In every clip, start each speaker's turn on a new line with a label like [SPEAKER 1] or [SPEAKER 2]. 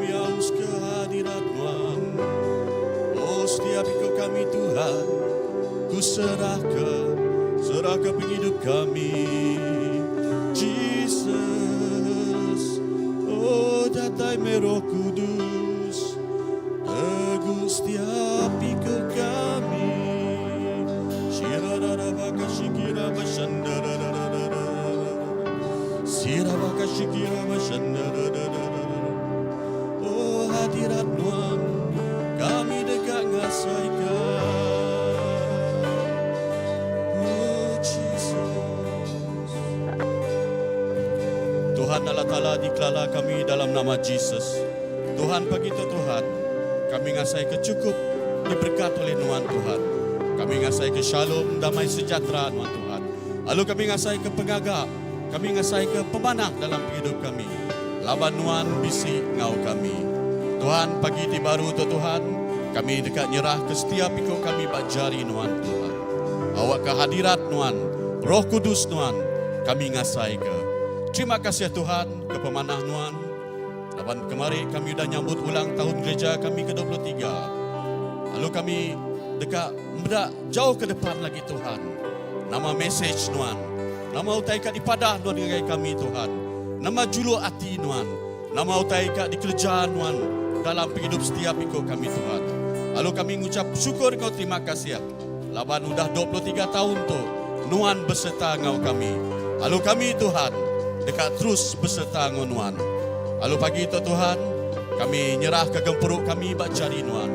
[SPEAKER 1] Kami aus ke hadirat Nuan. Oh setiap iku kami Tuhan, ku serahka, serahka pengidup kami. Jesus, oh datai meh Roh Kudus, tegu setiap iku kami. Oh hadirat Nuan kami deka ngasaika. Oh Jesus. Tuhan Allah Taala dikelala kami dalam nama Jesus. Tuhan pagi tu Tuhan, kami ngasaika chukup diberkat oleh Nuan Tuhan. Kami ngasaika shalom damai sejahtera Nuan Tuhan. Lalu kami ngasaika pengaga, kami ngasaika pemanah dalam pengidup kami laban Nuan bisi enggau kami. Tuhan pagi ti baru tu Tuhan, kami deka nyerahka setiap iku kami ba jari Nuan Tuhan. Awakka hadirat Nuan, Roh Kudus Nuan, kami ngasaika. Terima kasih Tuhan ke pemanah Nuan. Laban kemari kami udah nyambut ulang tahun gereja kami ke 23. Lalu kami deka meda jauh ke depan lagi Tuhan. Nama mesej Nuan, nama utai ka dipadah Nuan ngagai kami Tuhan. Nama juluk ati Nuan, nama utai ka dikereja Nuan dalam pengidup setiap iko kami Tuhan. Lalu kami ngucap syukur enggau terima kasih laban udah 23 taun tu Nuan beserta enggau kami. Lalu kami Tuhan deka terus beserta enggau Nuan. Lalu pagi tu Tuhan, kami nyerahka gempuru kami ba jari Nuan.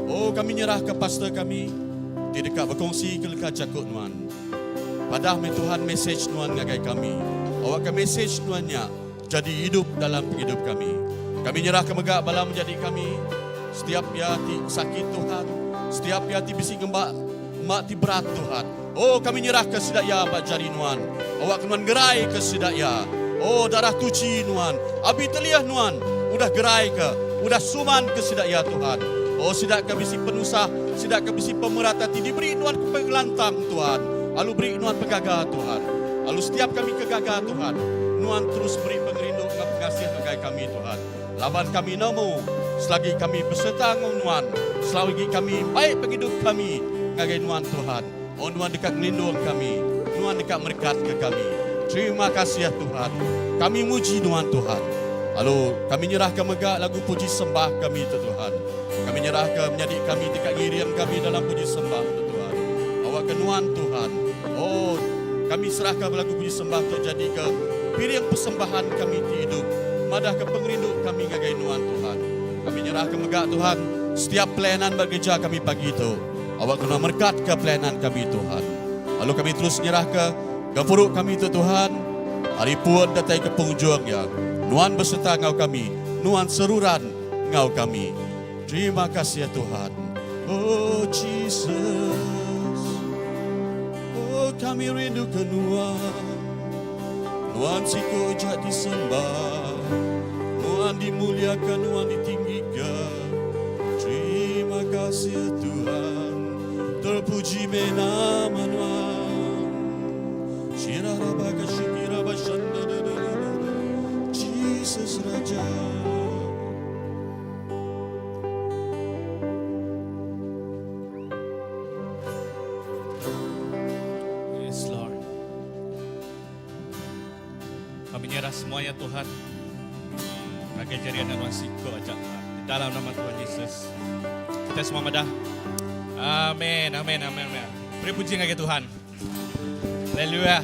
[SPEAKER 1] Oh kami nyerahka pastor kami ti deka bekongsi ke leka jaku Nuan. Padah meh Tuhan mesej Nuan ngagai kami. Awakka mesej Nuan nya jadi idup dalam pengidup kami. Kami nyerahka mega bala menyadi kami, setiap iya ti sakit Tuhan, setiap iya ti bisi ngemba ema ti berat Tuhan. Oh kami nyerahka sida iya ba jari Nuan. Awakka Nuan ngeraika sida iya. Oh darah tuchi Nuan, abi telih Nuan udah geraika, udah sumanka sida iya Tuhan. Oh sida ke bisi penusah, sida ke bisi pemerat ati diberi Nuan ke pengelantang Tuhan. Lalu beri Nuan pegaga Tuhan. Lalu setiap kami ke gaga Tuhan, Nuan terus meri pengerindu enggau pengasih ngagai kami Tuhan. Laban kami nemu, selagi kami besereta enggau Nuan, selagi kami mai pengidup kami ngagai Nuan Tuhan, oh Nuan deka ngelindung kami, Nuan deka merekatka kami. Terima kasih Tuhan. Kami muji Nuan Tuhan. Lalu kami nyerahka mega lagu puji sembah kami tu Tuhan. Kami nyerahka menyadi kami ti ka ngiring kami dalam puji sembah tu Tuhan. Awakka Nuan Tuhan. Oh, kami serahka belagu puji sembah tu jadika piring persembahan kami ti idup madahka pengerindu kami ngagai Nuan Tuhan. Kami nyerahka mega Tuhan setiap pelayanan ba gereja kami pagi tu. Awakka Nuan merekatka pelayanan kami Tuhan. Lalu kami terus nyerahka gempuru kami tu Tuhan. Ari pun datai ke pengujung iya. Nuan besereta enggau kami. Nuan seruran enggau kami. Terima kasih Tuhan. Oh Jesus. Oh kami rindu ke Nuan. Nuan siku aja disembah. Nuan dimuliakan, Nuan ditinggikan. Terima kasih Tuhan. Terpuji meh nama Nuan. Jesus Raja.
[SPEAKER 2] Yes, Lord. Kami nyerah semuanya Tuhan. Ngagai jari anak nuan siko aja Tuhan. Di dalam nama Tuhan Yesus. Kita semua madah. Amin, amin, amin, amin. Beri puji ngagai Tuhan. Haleluya.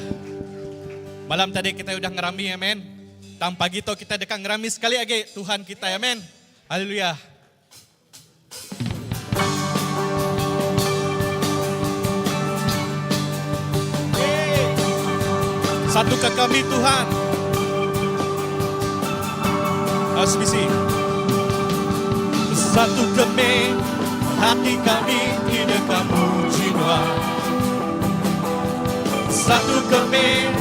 [SPEAKER 2] Malam tadi kita udah ngerami, amin. Tang pagi tu kita deka ngerami sekali agi Tuhan kita, amin. Haleluya. Satukan kami Tuhan. Harus bisi. Satu kami hati kami tidak muji Nuan. Satu kami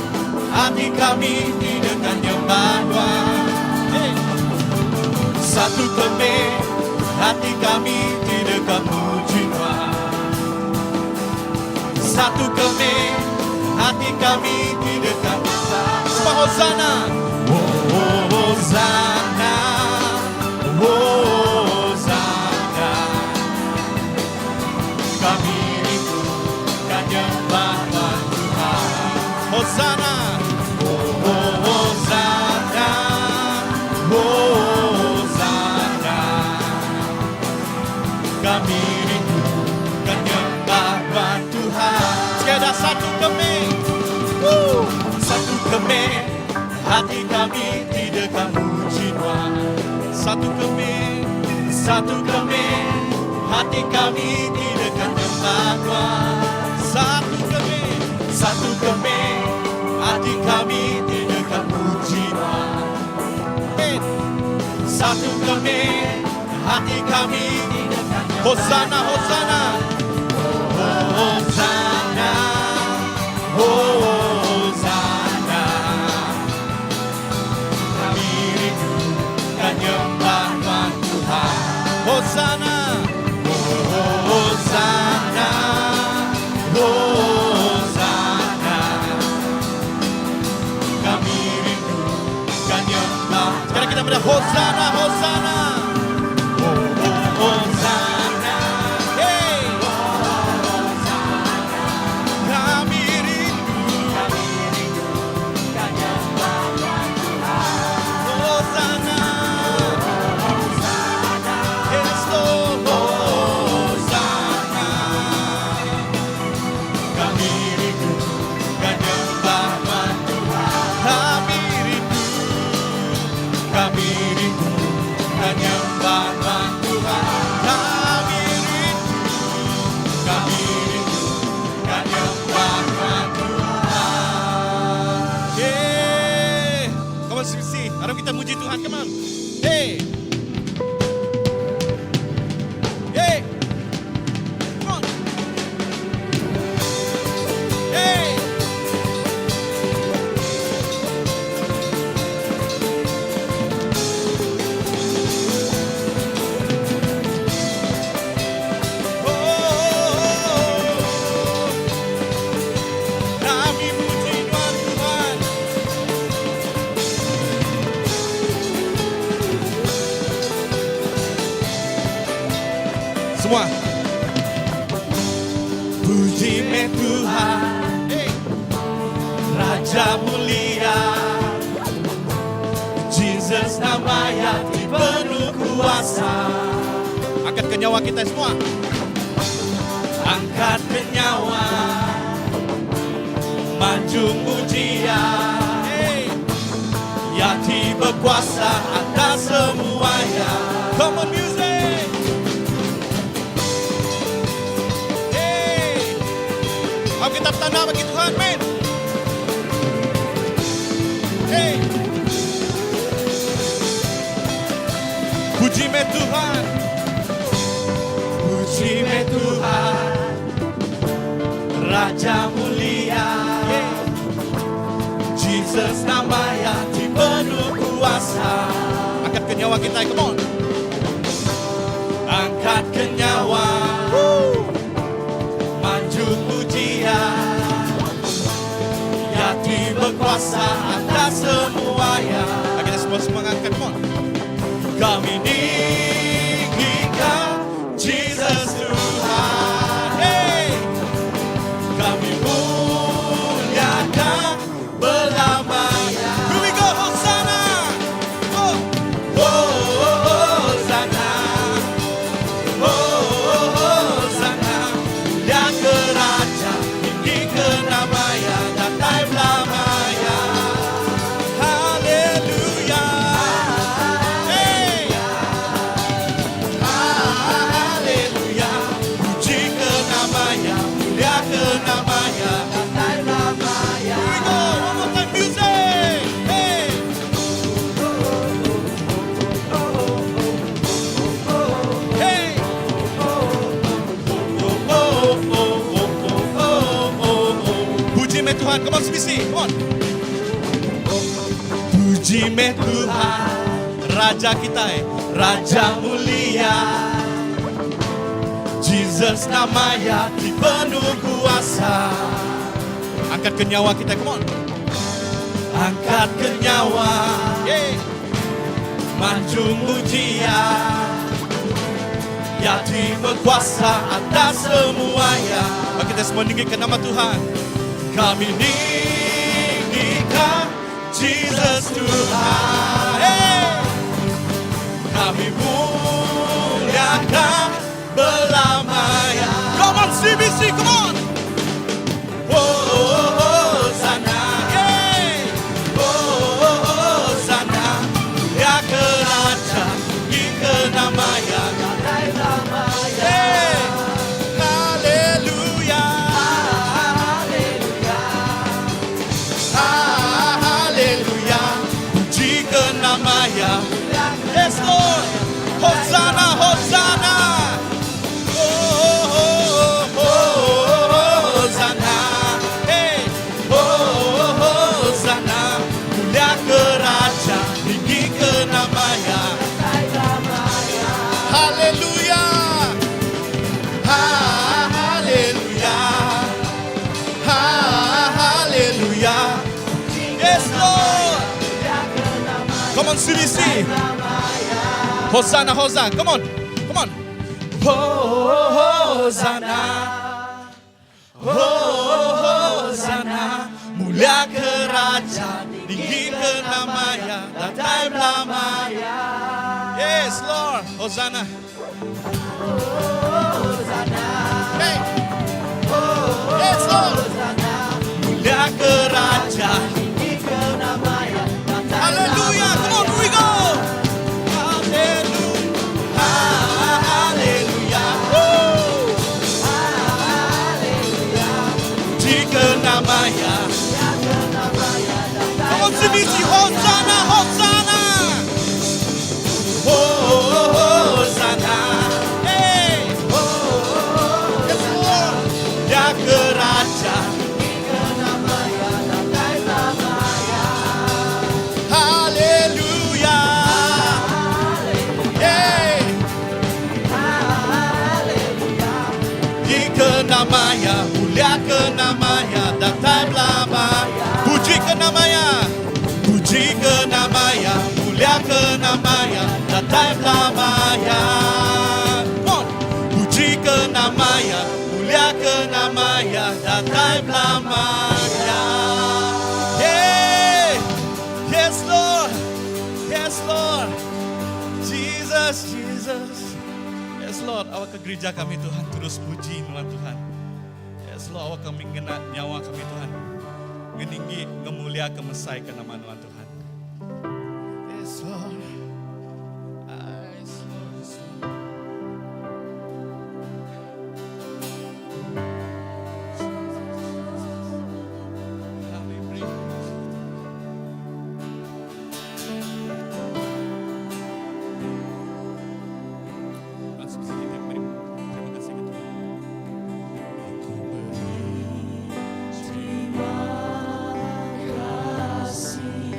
[SPEAKER 2] hati kami tidak nyembah Nuan. Hey. Satu kami hati kami tidak muji Nuan. Satu kami hati kami tidak Semua Hosanna. Hosanna.
[SPEAKER 1] Satu kami Hati kami ti deka nyembah Nuan Satu kami Satu kami Ati kami ti deka muji Nuan Amen Satu kami Hati kami ti deka nyembah Hosana Hosana Hosana Hosana Kami rindu ka nyembah Nuan Tuhan Hosana Hosana Hosana Kami rindu ka nyembah Sekarang kita pada Hosana Hosana Hosana Hey Kami rindu Hosana Yes Lord Hosana Kami rindu ka nyembah Nuan Tuhan Kami rindu Kami rindu ka nyembah Nuan Tuhan Kami rindu Kami rindu ka nyembah Nuan Tuhan Hey Come on CBC Harap kita muji Tuhan Come on Hey Hey Come on Hey Oh, kami puji Tuhan Tuhan. Semua. Puji me Tuhan, hey. Raja mulia. Jesus namanya ti penuh kuasa. Angkat ke nyawa kita semua. Angkat ke nyawa. Manjung ujian. Hey. Ya ti berkuasa atas semuanya. Come on music. Hey. Mari kita bertanda bagi Tuhan, man. Hey. Puji me Tuhan. Puji me Tuhan. Raja mulia. Hey. Jesus namanya ti penuh kuasa. Angkat ke nyawa kita, come on. Angkat ke nyawa. Woo. Manjung pujian. Ya ti berkuasa atas semuanya. Kita semua semua angkat, come on. Kami ninggikan Jesus Tuhan. Hey. Kami muliakan belamanya. Here we go, Hosanna. Oh, oh, Hosanna. Oh, Hosanna. Ya ke Raja, tinggi ke namanya, datai belamanya. Haleluya. Hey. Haleluya. Puji ke namanya, mulia ke namanya, datai belamanya. Here we go, one more time, music. Hey. Hey. Oh, oh, oh, oh, oh, oh, oh, oh. Puji me Tuhan, come on CBC, come on. Puji me Tuhan, Raja kita eh, Raja mulia. Jesus namanya ti penuh kuasa. Angkat ke nyawa kita, come on. Angkat ke nyawa, yeah. Manjung ujian. Ya ti berkuasa atas semuanya. Mari kita semua tinggikan nama Tuhan. Kami ninggikan Jesus Tuhan. Hey! Kami muliakan belamanya. Come on CBC, come on. Oh, Hosanna, hey. Oh, Hosanna, ya ke Raja, ke namanya.
[SPEAKER 2] namanya. Yes Lord. Hosanna, Hosanna. Oh, oh, oh, Hosanna. Hey. Oh, Hosanna. Mulia ke Raja, tinggi ke namanya. Haleluya. Haleluya. Haleluya. Yes Lord. Come on CBC. Hosanna, Hosanna. Come on. Come on. Hosanna. Hosanna. Mulia ke Raja, tinggi ke namanya, datai belamanya. Yes, Lord. Hosanna. Hey. Yes, Lord. Mulia ke Raja. Hallelujah. Come on, here we go. Hallelujah. Hallelujah. Woo. Puji ke namanya. Come on, CBC. Hosanna, Hosanna. Hosanna. Hey. Yes, Lord. Ya ke Raja. Haleluya. Hey. Puji ke namanya, mulia ke namanya, datai belama. Puji ke namanya, puji ke namanya, mulia ke namanya, datai belamanya. Come on. Puji ke namanya, mulia ke namanya, datai belamanya. Hey, yes Lord, yes Lord, Jesus, Jesus. Yes Lord, awak ke gereja kami Tuhan terus puji nuan Tuhan. Yes Lord, awak kami ngena nyawa kami Tuhan. Ngeninggi, ngemulia, kemesai ke nama nuan Tuhan. Yes Lord. Yes Lord, yes Lord. Kami beri puji. Langsung kita beri terima kasih ke Tuhan. Aku beri terima kasih.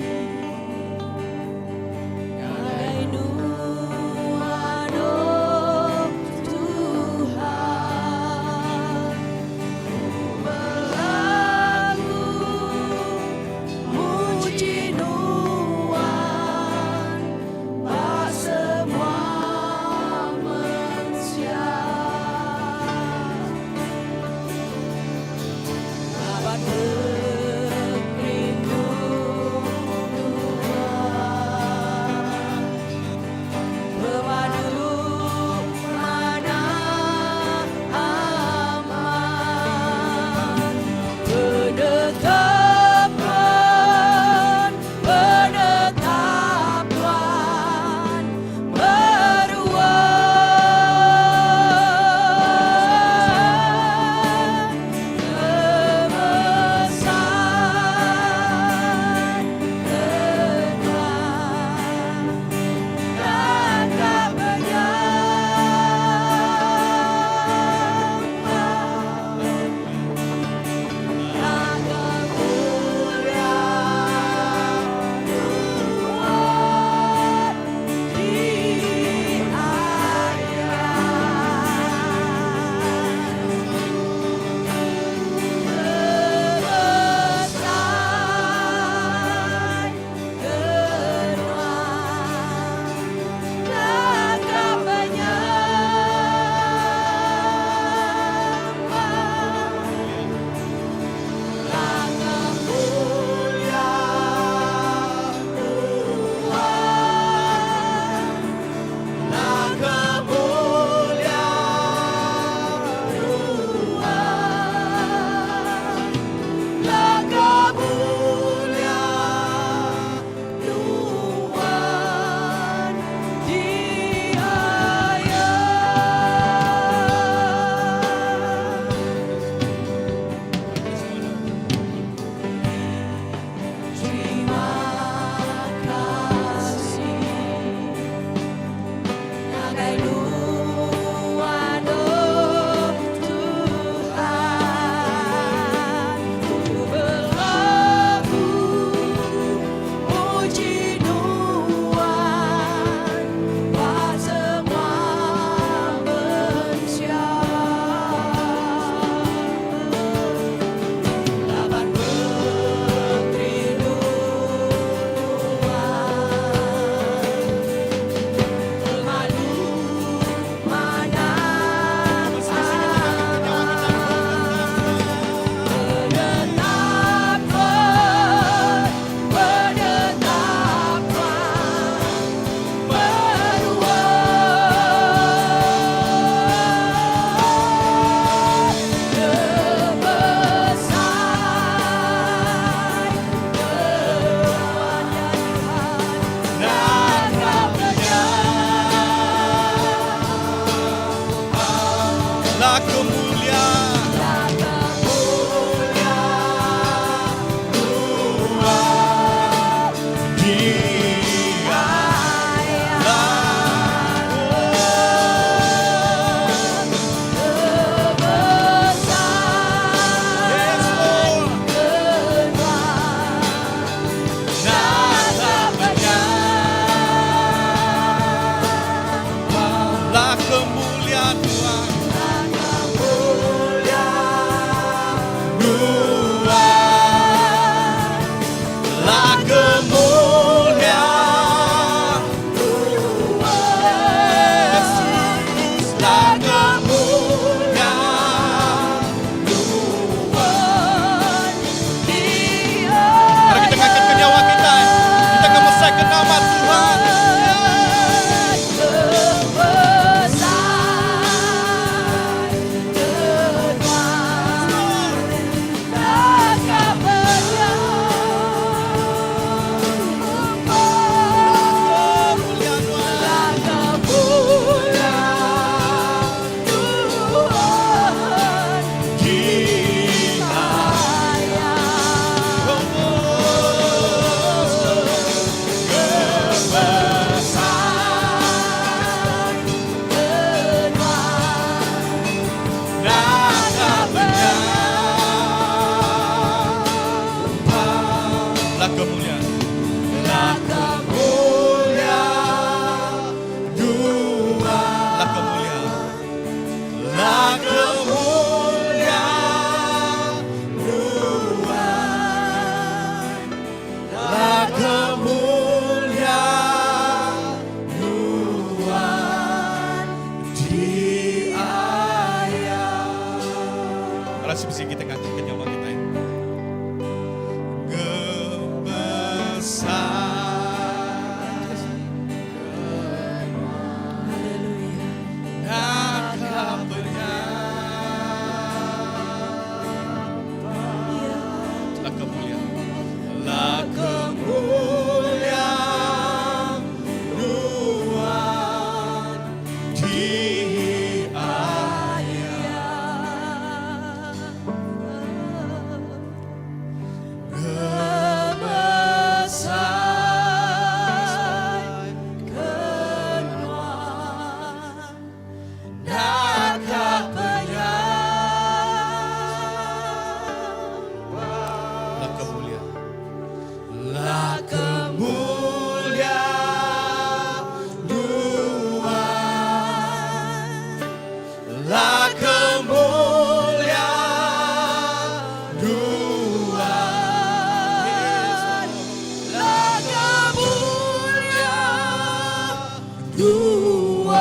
[SPEAKER 3] Tuan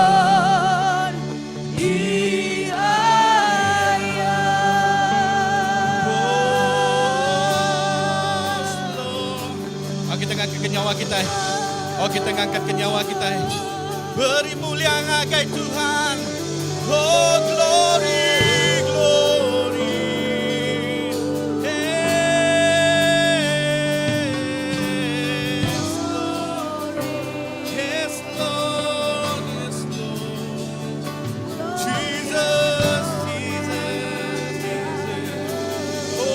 [SPEAKER 3] diayah.
[SPEAKER 2] Oh, kita ngangkat ke nyawa kita. Oh, kita ngangkat ke nyawa kita. Beri mulia ngagai Tuhan. Oh, glory, glory. Yes, Lord. Yes, Lord. Yes, Lord. Jesus, Jesus, Jesus. Oh,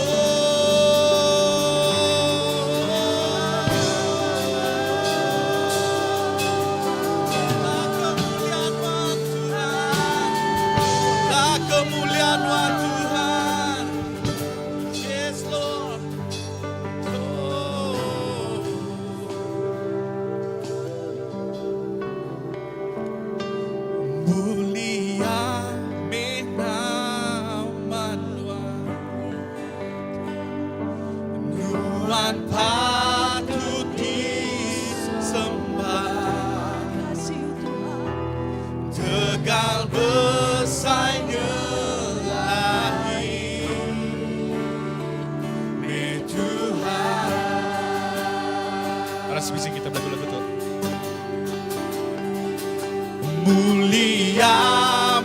[SPEAKER 2] lah kemuliaan Tuhan, lah kemuliaan Tuhan. Yes, Lord. Oh. Mulia meh nama Tuhan. Tuhan patut disembah.
[SPEAKER 3] Kasih Tuhan.
[SPEAKER 2] Tegal besainya lahir Me Tuhan. Para sebisi kita lagu-lagu tu. Mulia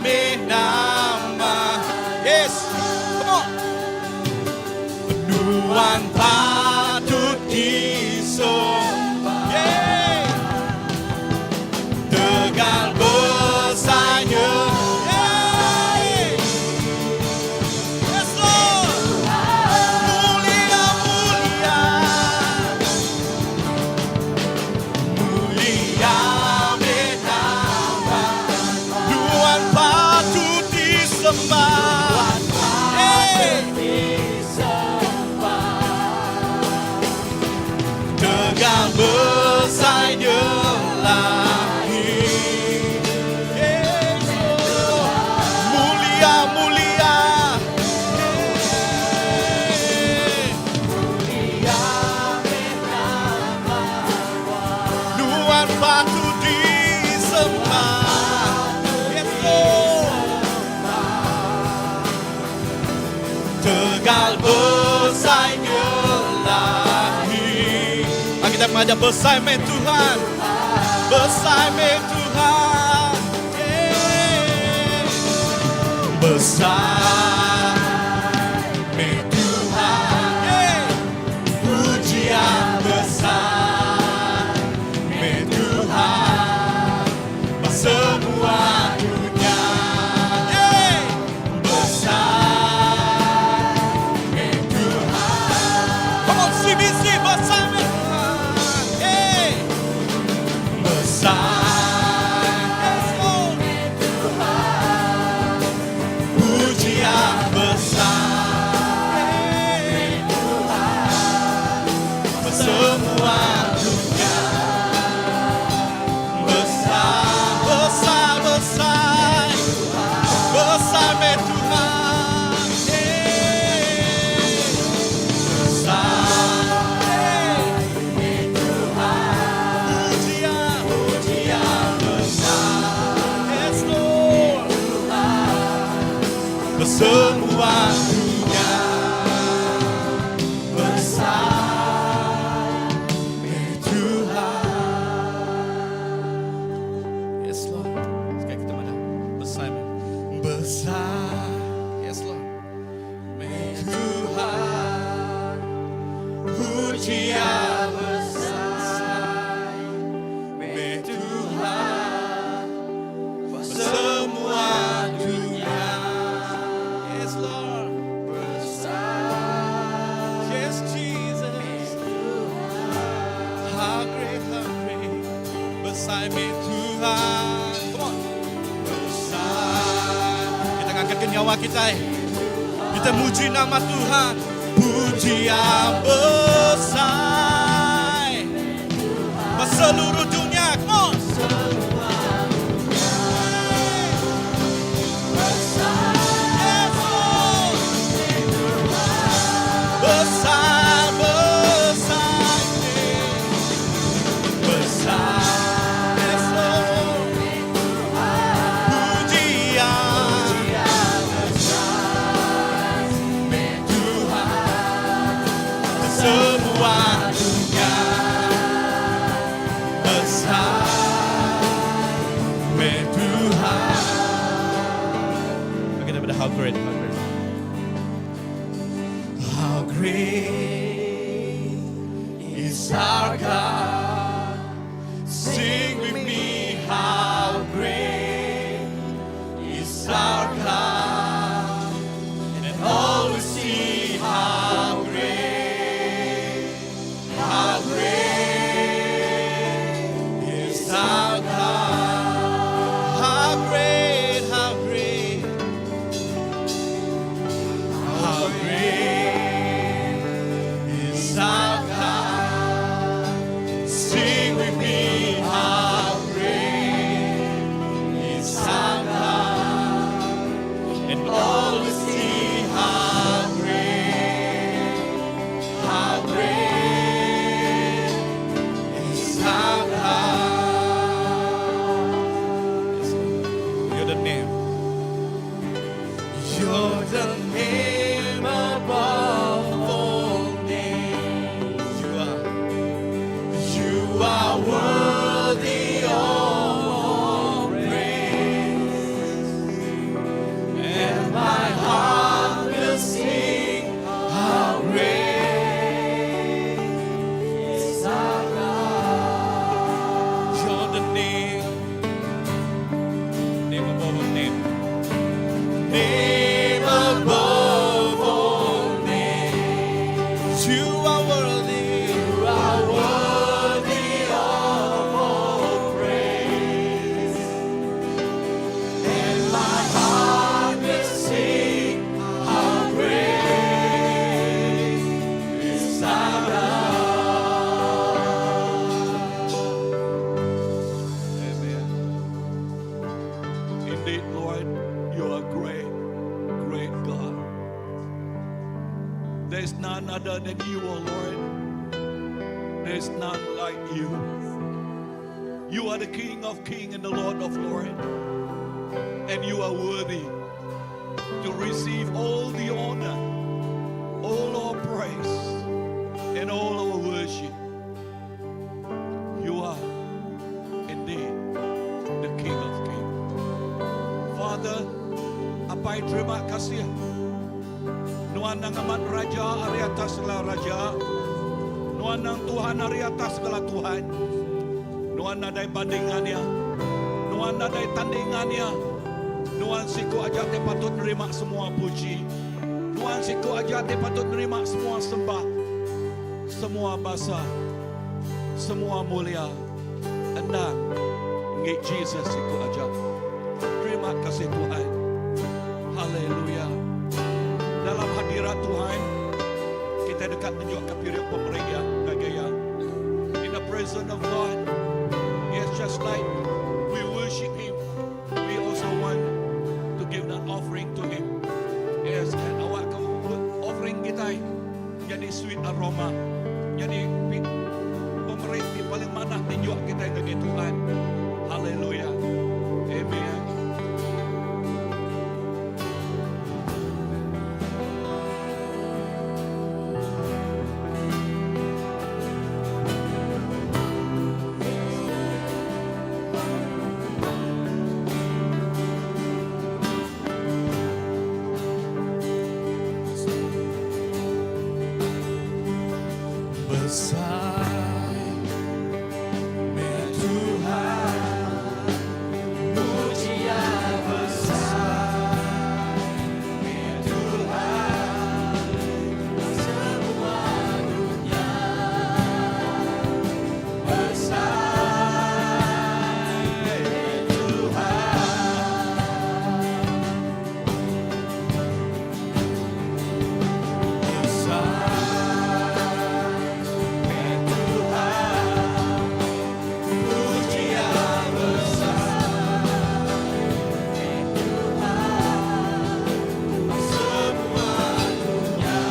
[SPEAKER 2] meh nama. Yes, come on. Tuhan patut disembah. Yeah. Tegal besarnya. Yeah. Yes, Lord. Mulia, mulia. Mulia meh nama. Tuhan patut disembah. Hey. Tegal besarnya lahir. Yes, Lord. Mulia, mulia. Hey. Tuhan patut disembah. Yes, Lord. Tegal besarnya lahir. Mari kita mengajar besar meh Tuhan. Besar meh Tuhan. Yeah. Besar meh Tuhan. Yeah. Pujian besar meh Tuhan. Semua dunia. Yeah. Besar meh Tuhan. Come on, CBC, besar meh Tuhan. Yeah. Besar. Yes, Lord. Pujian besar semua dunia. Besar, besar, besar. Besar meh Tuhan. Yeah. Besar. Hey. Pujian, pujian besar. Yes, Lord. Semua dunia besar meh Tuhan. Yes, Lord. Sekali kita mana? Besar, meh. Besar. Yes, Lord. Meh Tuhan. Pujian besar meh Tuhan. Semua dunia. Yes, Lord. Yes, Jesus. How great, how great. Besar meh Tuhan. Come on. Besar. Kita angkatkan nyawa kita. Eh. Kita muji nama Tuhan. Pujian besar. Seluruh dunia. Come on. Yes, Lord. Besar, besar, besar, yes, Lord. How great, how great.
[SPEAKER 1] How great is our God? Sing with me, how great is our God? And all will see how great, how great is our God. How great, how great, how great is our God. Sing with me, how great is our God.
[SPEAKER 2] And
[SPEAKER 1] All will see how great, how great is our God.
[SPEAKER 2] You're the name.
[SPEAKER 1] You're the name above all names.
[SPEAKER 2] You are.
[SPEAKER 1] You are worthy of all praise. And my heart will sing how great is our God.
[SPEAKER 2] You're the name. Name above all name.
[SPEAKER 1] Name above all names.
[SPEAKER 2] You are worthy.
[SPEAKER 1] You are worthy of all praise. And my heart will sing how great is our God.
[SPEAKER 4] Amen. Indeed, Lord, you are great, great God. There's none other than you, O Lord. There's none like you. You are the King of kings and the Lord of lords. And you are worthy to receive all the honor, all our praise, and all our worship. You are indeed the King of Kings. Father, apai terima kasih. Nuan nang amat raja ari atas segala raja. Nuan nang Tuhan ari atas segala Tuhan. Nuan nadai bandingannya. Nuan nadai tandingannya. Nuan siku aja te patut nerima semua puji. Nuan siku aja te patut nerima semua sembah. Semua basa. Semua mulia. Endang. Ngi Jesus siku aja. Terima kasih Tuhan. Haleluya. Dalam hadirat Tuhan, kita dekat tunjuk ke periuk pemberian bagi ya. In the presence of God, yes, just like we worship Him, we also want to give that offering to Him. Yes, and awak ke offering kita jadi sweet aroma, jadi pemberi di paling mana tunjuk kita bagi Tuhan. Haleluya. Amen.
[SPEAKER 1] Besar meh Tuhan, pujian besar meh Tuhan, semua dunia besar meh Tuhan. Besar meh Tuhan, pujian besar meh Tuhan, semua dunia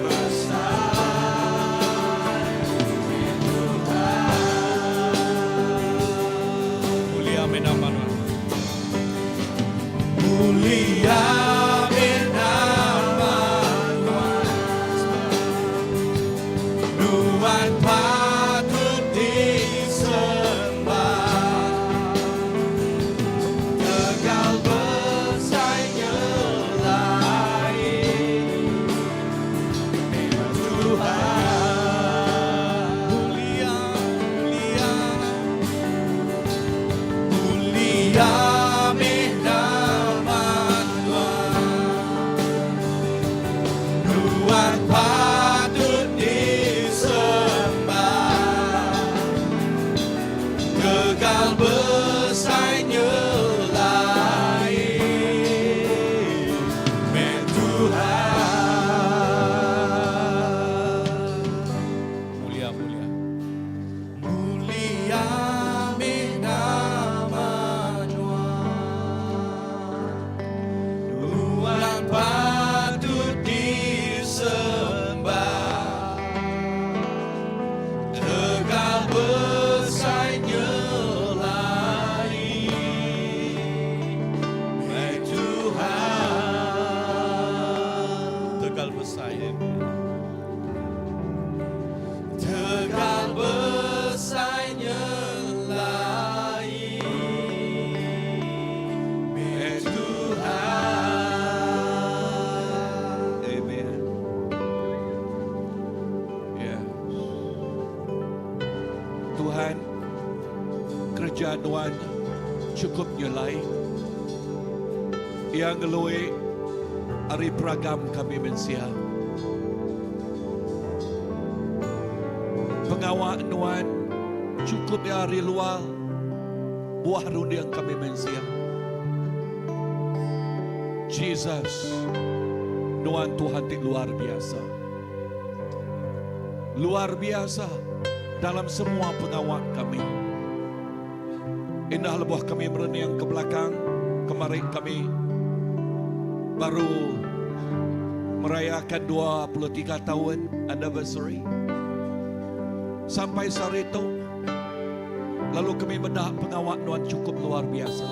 [SPEAKER 1] besar meh Tuhan.
[SPEAKER 2] Mulia meh nama Tuhan.
[SPEAKER 1] Mulia meh nama Tuhan, Tuhan patut disembah. Tegal besar. Mulia meh nama Nuan. Nuan patut disembah. Tegal besai nyelai meh Tuhan.
[SPEAKER 2] Mulia mulia.
[SPEAKER 1] Mulia meh nama Nuan. Nuan patut disembah. Tegal besai nyelai meh Tuhan. Tegal besai. Tegal besai nyelai meh Tuhan.
[SPEAKER 4] Amen. Ya. Tuhan, kerja Nuan cukup nyelai. Yang ngelui ari peragam kami mensia. Pengawa Nuan cukup ya ari luar buah runding kami mensia. Jesus, Nuan Tuhan ti luar biasa. Luar biasa dalam semua pengawa kami. Indah lebuh kami merening ke belakang, kemarin kami baru merayakan 23 tahun anniversary. Sampai sehari itu, lalu kami bedak pengawak Nuan cukup luar biasa.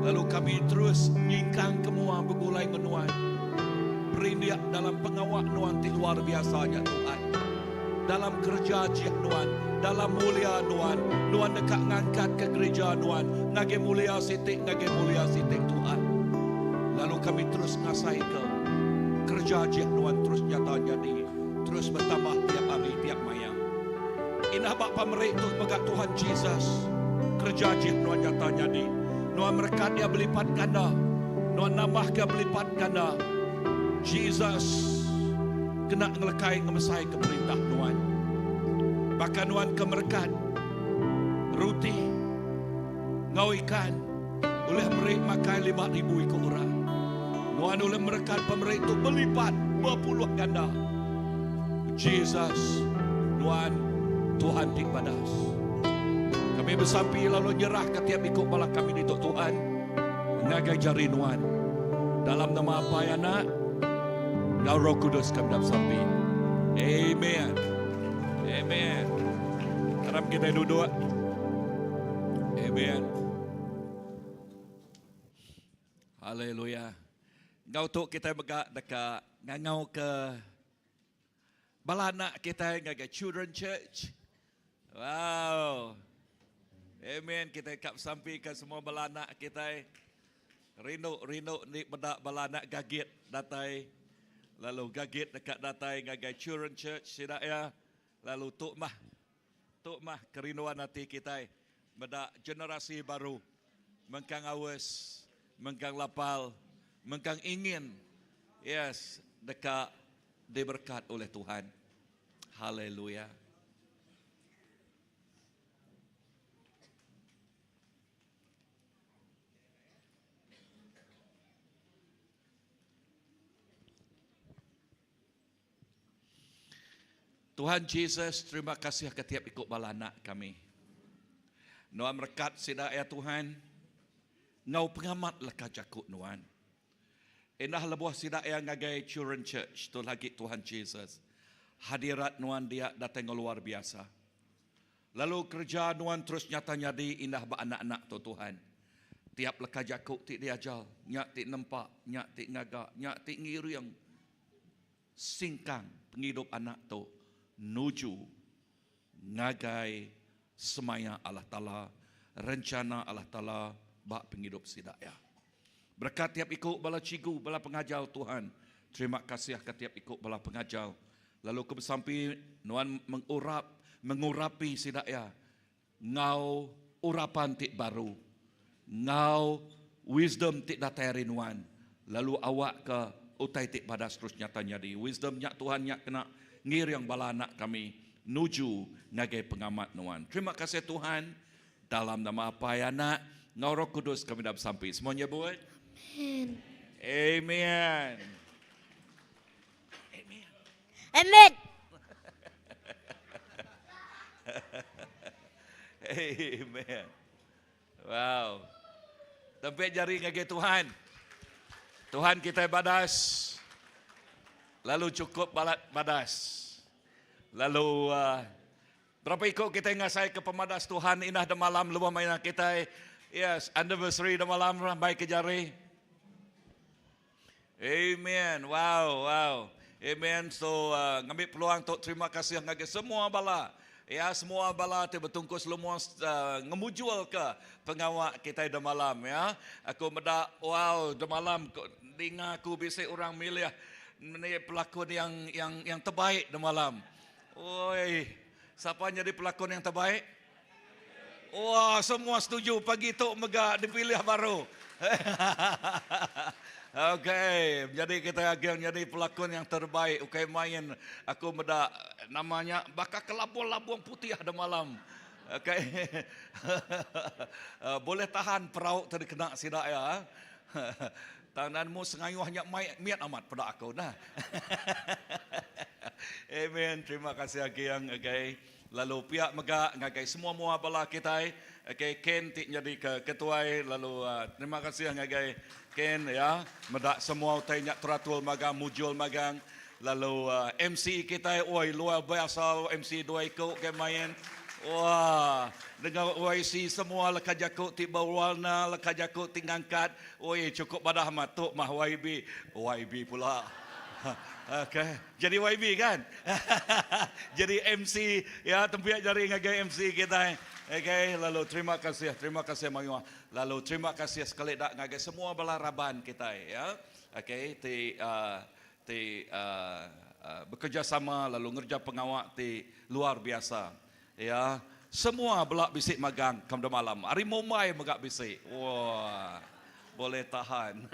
[SPEAKER 4] Lalu kami terus nyingkang ke mua begulai ngenuan. Berindik dalam pengawak Nuan ti luar biasanya Tuhan. Dalam kerja jiah Nuan, dalam mulia Nuan, Nuan dekat ngangkat ke gereja Nuan, ngage mulia sitik, ngage mulia sitik Tuhan. Lalu kami terus ngasai ke kerja jiah Nuan terus nyata jadi, terus bertambah tiap hari, tiap maya. Inah bak pemerik tu megak Tuhan Jesus. Kerja jiah Nuan nyata jadi. Nuan merekat dia berlipat ganda. Nuan nambah ke berlipat ganda. Jesus kena ngelekai ngemesai ke perintah Nuan. Bahkan Nuan ke merekat roti ngau ikan oleh merik makai 5,000 ikut orang. Nuan oleh merekat pemerik tu berlipat berpuluh ganda. Jesus, Nuan Tuhan ti badas. Kami bersampi lalu nyerah ke tiap ikut bala kami di Tuhan. Ngagai jari Nuan. Dalam nama apa ya nak? Ngau Roh Kudus kami dalam sampi. Amen. Amen. Harap kita duduk. Amen. Haleluya. Ngau tu kita megak dekat ngangau ke bala anak kita ngagai Children Church. Wow. Amen. Kita kap sampai ke semua bala anak kita. Rindu rindu ni bedak bala anak gagit datai. Lalu gagit dekat datai ngagai Children Church sidak ya. Lalu tuk mah tuk mah kerinduan hati kita bedak generasi baru mengkang awes, mengkang lapal, mengkang ingin yes dekat diberkat oleh Tuhan. Haleluya. Tuhan Jesus, terima kasih ke tiap ikut bala anak kami. Nuan merekat sida ya Tuhan. Ngau pengamat leka jakuk Nuan. Indah lebuh sida ya ngagai Children Church tu lagi Tuhan Jesus. Hadirat Nuan dia datang luar biasa. Lalu kerja Nuan terus nyata nyadi indah ba anak-anak tu Tuhan. Tiap leka jakuk ti diajal, nyak ti nempak, nyak ti ngagak, nyak ti ngiriang. Singkang penghidup anak tu nuju ngagai semaya Allah Ta'ala, rencana Allah Ta'ala bak penghidup sidak ya. Berkat tiap ikut bala cigu, bala pengajar Tuhan. Terima kasih ke tiap ikut bala pengajar. Lalu kebesampi Nuan mengurap, mengurapi sidak ya. Ngau urapan tik baru. Enggau wisdom ti datai ari Nuan, lalu awakka utai ti badas terus nyata nyadi. Wisdom nya Tuhan nya kena ngiring bala anak kami nuju ngagai pengamat Nuan. Terima kasih Tuhan, dalam nama Apai, Anak, enggau Roh Kudus kami dah besampi. Semua nyebut?
[SPEAKER 5] Amen.
[SPEAKER 4] Amen.
[SPEAKER 5] Amen.
[SPEAKER 4] Amen. Wow. Tempik jari ngagai Tuhan. Tuhan kitai badas. Lalu cukup balat badas. Lalu uh, berapa iku kitai ngasai ke pemadas Tuhan indah demalam lebuh maya kitai yes anniversary demalam rambai ke jari. Amen. Wow, wow. Amen. So uh, ngambil peluang tu terima kasih ngagai semua bala. Ya, semua bala ti betungkus lumus uh, ngemujul ke pengawa kita di malam ya. Aku meda wow di malam dinga aku bisi orang milih ni pelakon yang yang yang terbaik di malam. Oi, siapa jadi pelakon yang terbaik? Wah, semua setuju pagi tu mega dipilih baru. Okey, jadi kita akhir jadi pelakon yang terbaik. Okey, main aku meda namanya bakal kelabung-labung putih ada malam. Okey. Eh, boleh tahan perahu tadi kena sidak ya. Tanganmu sengayuhnya miat amat pada aku nah. Amen. Terima kasih Agiang. Okay. Lalu pihak mega ngagai semua mua bala kitai. Okay, Ken ti jadi ke ketuai lalu terima kasih ngagai Ken ya. Meda semua utai nya teratul magang mujul magang. Lalu MC kitai oi luar biasa MC dua iku ke main. Wah, dengan OIC semua leka jaku ti berwarna, leka jaku ti ngangkat. Oi, cukup badah amat tu mah YB. YB pula. Okay. Jadi YB kan? Jadi MC ya tempiak jari ngagai MC kita. Okay, lalu terima kasih, terima kasih mayuh. Lalu terima kasih sekali dak ngagai semua bala raban kita ya. Okay, ti ti bekerjasama lalu ngerja pengawak ti luar biasa. Ya, semua belak bisik magang kam malam. Hari Mumbai megak bisik. Wah, boleh tahan.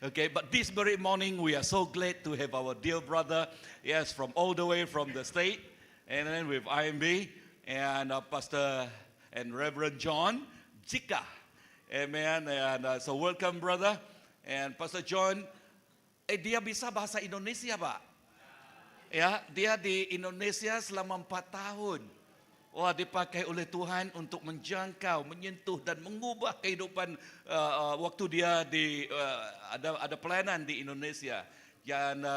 [SPEAKER 4] Okay, but this very morning we are so glad to have our dear brother, yes, from all the way from the state, and then with IMB and Pastor and Reverend John Jika. Amen. And so welcome, brother. And Pastor John, eh dia bisa bahasa Indonesia, Pak? Ya, dia di Indonesia selama 4 tahun. Wah, dipakai oleh Tuhan untuk menjangkau, menyentuh dan mengubah kehidupan waktu dia di ada ada pelayanan di Indonesia. Dan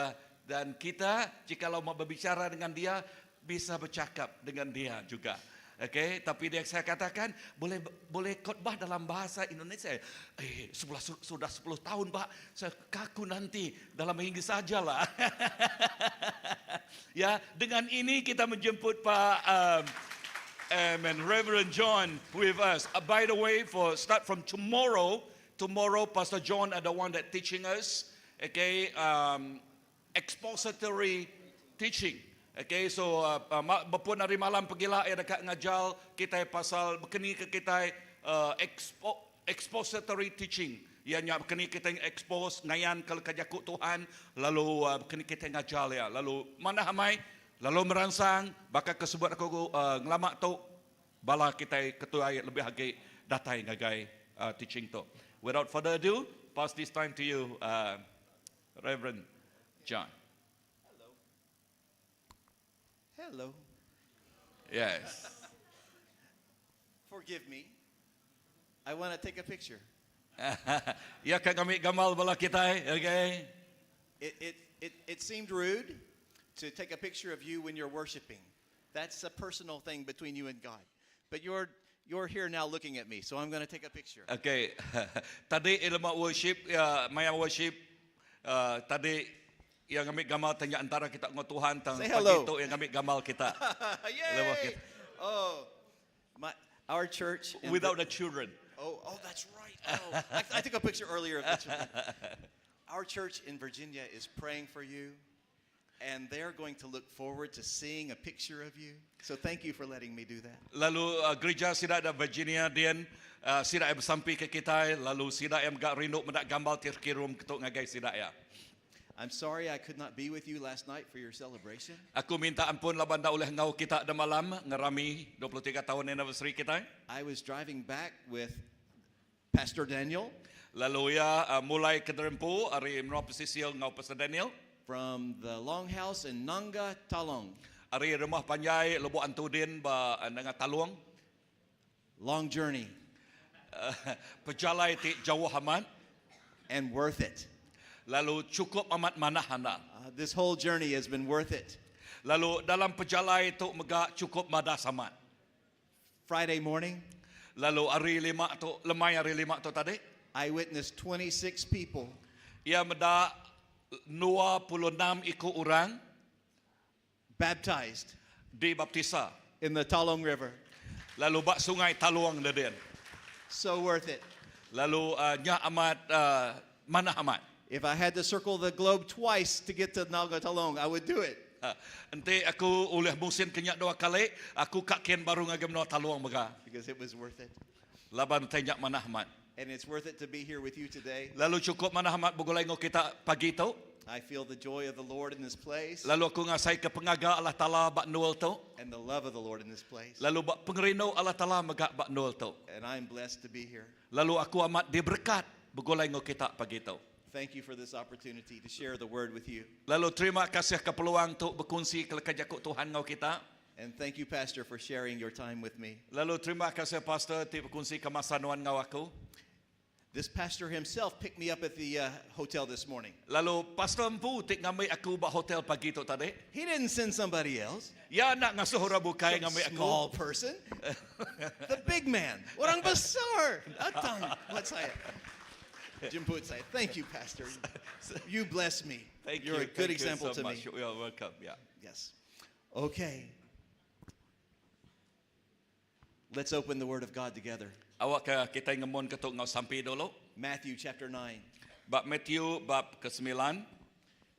[SPEAKER 4] dan kita jikalau mau berbicara dengan dia bisa bercakap dengan dia juga. Okey, tapi dia saya katakan boleh boleh khotbah dalam bahasa Indonesia. Eh, sebelah, sudah 10 tahun, Pak. Saya kaku nanti dalam Inggris sajalah. Ya, dengan ini kita menjemput Pak and Reverend John with us. By the way, for start from tomorrow, tomorrow Pastor John are the one that teaching us, okay, expository teaching. Okay, so bepun hari malam pegila ya dekat ngajal kita pasal bekeni ke kita expository teaching. Ya nya bekeni kita expose ngayan ke kajaku Tuhan lalu bekeni kita ngajal ya. Lalu mana hamai lalu merangsang bakal kesebut aku ngelamak tu bala kita ketua ayat lebih agi datai ngagai teaching tu. Without further ado, pass this time to you, Reverend John.
[SPEAKER 6] Hello.
[SPEAKER 4] Yes.
[SPEAKER 6] Forgive me. I want to take a picture.
[SPEAKER 4] Ya kan kami gamal bala kita, eh, okay?
[SPEAKER 6] It seemed rude to take a picture of you when you're worshiping. That's a personal thing between you and God. But you're here now looking at me, so I'm going to take a picture.
[SPEAKER 4] Okay. Tadi ilmu worship, ya, maya worship, tadi yang ambil gamal tanya antara kita dengan Tuhan tang
[SPEAKER 6] Say
[SPEAKER 4] pagi
[SPEAKER 6] hello.
[SPEAKER 4] tu yang ambil gamal kita.
[SPEAKER 6] Yay! Oh, our church. In
[SPEAKER 4] Without the children.
[SPEAKER 6] Oh, that's right. Oh, I took a picture earlier of the children. Our church in Virginia is praying for you, and they're going to look forward to seeing a picture of you. So thank you for letting me do that.
[SPEAKER 4] Lalu gereja sida ada Virginia dian. Uh, sida iya besampi ke kita, lalu sida iya mega rindu meda gambar ti kirum ketuk ngagai sida iya.
[SPEAKER 6] I'm sorry I could not be with you last night for your celebration.
[SPEAKER 4] Aku minta ampun laban enda ulih ngau kita da malam ngerami 23 tahun anniversary kita.
[SPEAKER 6] I was driving back with Pastor Daniel
[SPEAKER 4] Lalu ya mulai ke Derempu ari menua pesisir ngau Pastor Daniel
[SPEAKER 6] from the Longhouse in Nanga Talong.
[SPEAKER 4] Ari rumah panjai Lubuk Antudin ba Nanga Talong.
[SPEAKER 6] Long journey
[SPEAKER 4] Pejalai ti jauh amat
[SPEAKER 6] and worth it.
[SPEAKER 4] Lalu cukup amat manah anda.
[SPEAKER 6] This whole journey has been worth it.
[SPEAKER 4] Lalu dalam pejalai tu mega cukup madas amat.
[SPEAKER 6] Friday morning,
[SPEAKER 4] Lalu hari lima tu lemai hari lima tu tadi
[SPEAKER 6] I witnessed 26 people
[SPEAKER 4] ia meda 26 iku orang
[SPEAKER 6] baptized
[SPEAKER 4] dibaptisa
[SPEAKER 6] in the Talong River.
[SPEAKER 4] Lalu bak sungai Taluang ledin.
[SPEAKER 6] So worth it.
[SPEAKER 4] Lalu nya amat manah amat.
[SPEAKER 6] If I had to circle the globe twice to get to Nanga Talong, I would do it.
[SPEAKER 4] Enti aku ulih musin kenyak dua kali, aku ka kin baru ngagai menua Taluang mega.
[SPEAKER 6] Because it was worth it.
[SPEAKER 4] Laban utai nya manah amat.
[SPEAKER 6] And it's worth it to be here with you today.
[SPEAKER 4] Lalu cukup manah amat begulai enggau kita pagi tu.
[SPEAKER 6] I feel the joy of the Lord in this place.
[SPEAKER 4] Lalu aku ngasai ke pengaga Allah Taala ba endur tu.
[SPEAKER 6] And the love of the Lord in this place.
[SPEAKER 4] Lalu ba pengerindu Allah Taala mega ba endur tu.
[SPEAKER 6] And I'm blessed to be here.
[SPEAKER 4] Lalu aku amat diberkat begulai enggau kita pagi tu.
[SPEAKER 6] Thank you for this opportunity to share the word with you.
[SPEAKER 4] Lalu terima kasih ke peluang tu berkongsi ke leka jaku Tuhan enggau kita.
[SPEAKER 6] And thank you, Pastor, for sharing your time with me.
[SPEAKER 4] Lalu terima kasih Pastor ti berkongsi ke masa nuan enggau aku.
[SPEAKER 6] This pastor himself picked me up at the hotel this morning.
[SPEAKER 4] Lalu pastor empu ti ngambi aku ba hotel pagi tu tadi.
[SPEAKER 6] He didn't send somebody else.
[SPEAKER 4] Ya nak ngasuh orang bukai
[SPEAKER 6] Some
[SPEAKER 4] ngambi aku.
[SPEAKER 6] Small person. The big man. Orang besar. Datang. What's saya? Jemput saya. Thank you, Pastor. You bless me.
[SPEAKER 4] Thank
[SPEAKER 6] You're
[SPEAKER 4] you.
[SPEAKER 6] a good
[SPEAKER 4] Thank you
[SPEAKER 6] example
[SPEAKER 4] so
[SPEAKER 6] to me.
[SPEAKER 4] much. You are welcome. Yeah.
[SPEAKER 6] Yes. Okay. Let's open the Word of God together.
[SPEAKER 4] Awak ke kita ngemun ketuk ngau sampi dulu.
[SPEAKER 6] Matthew chapter 9.
[SPEAKER 4] Bab Matthew bab ke-9.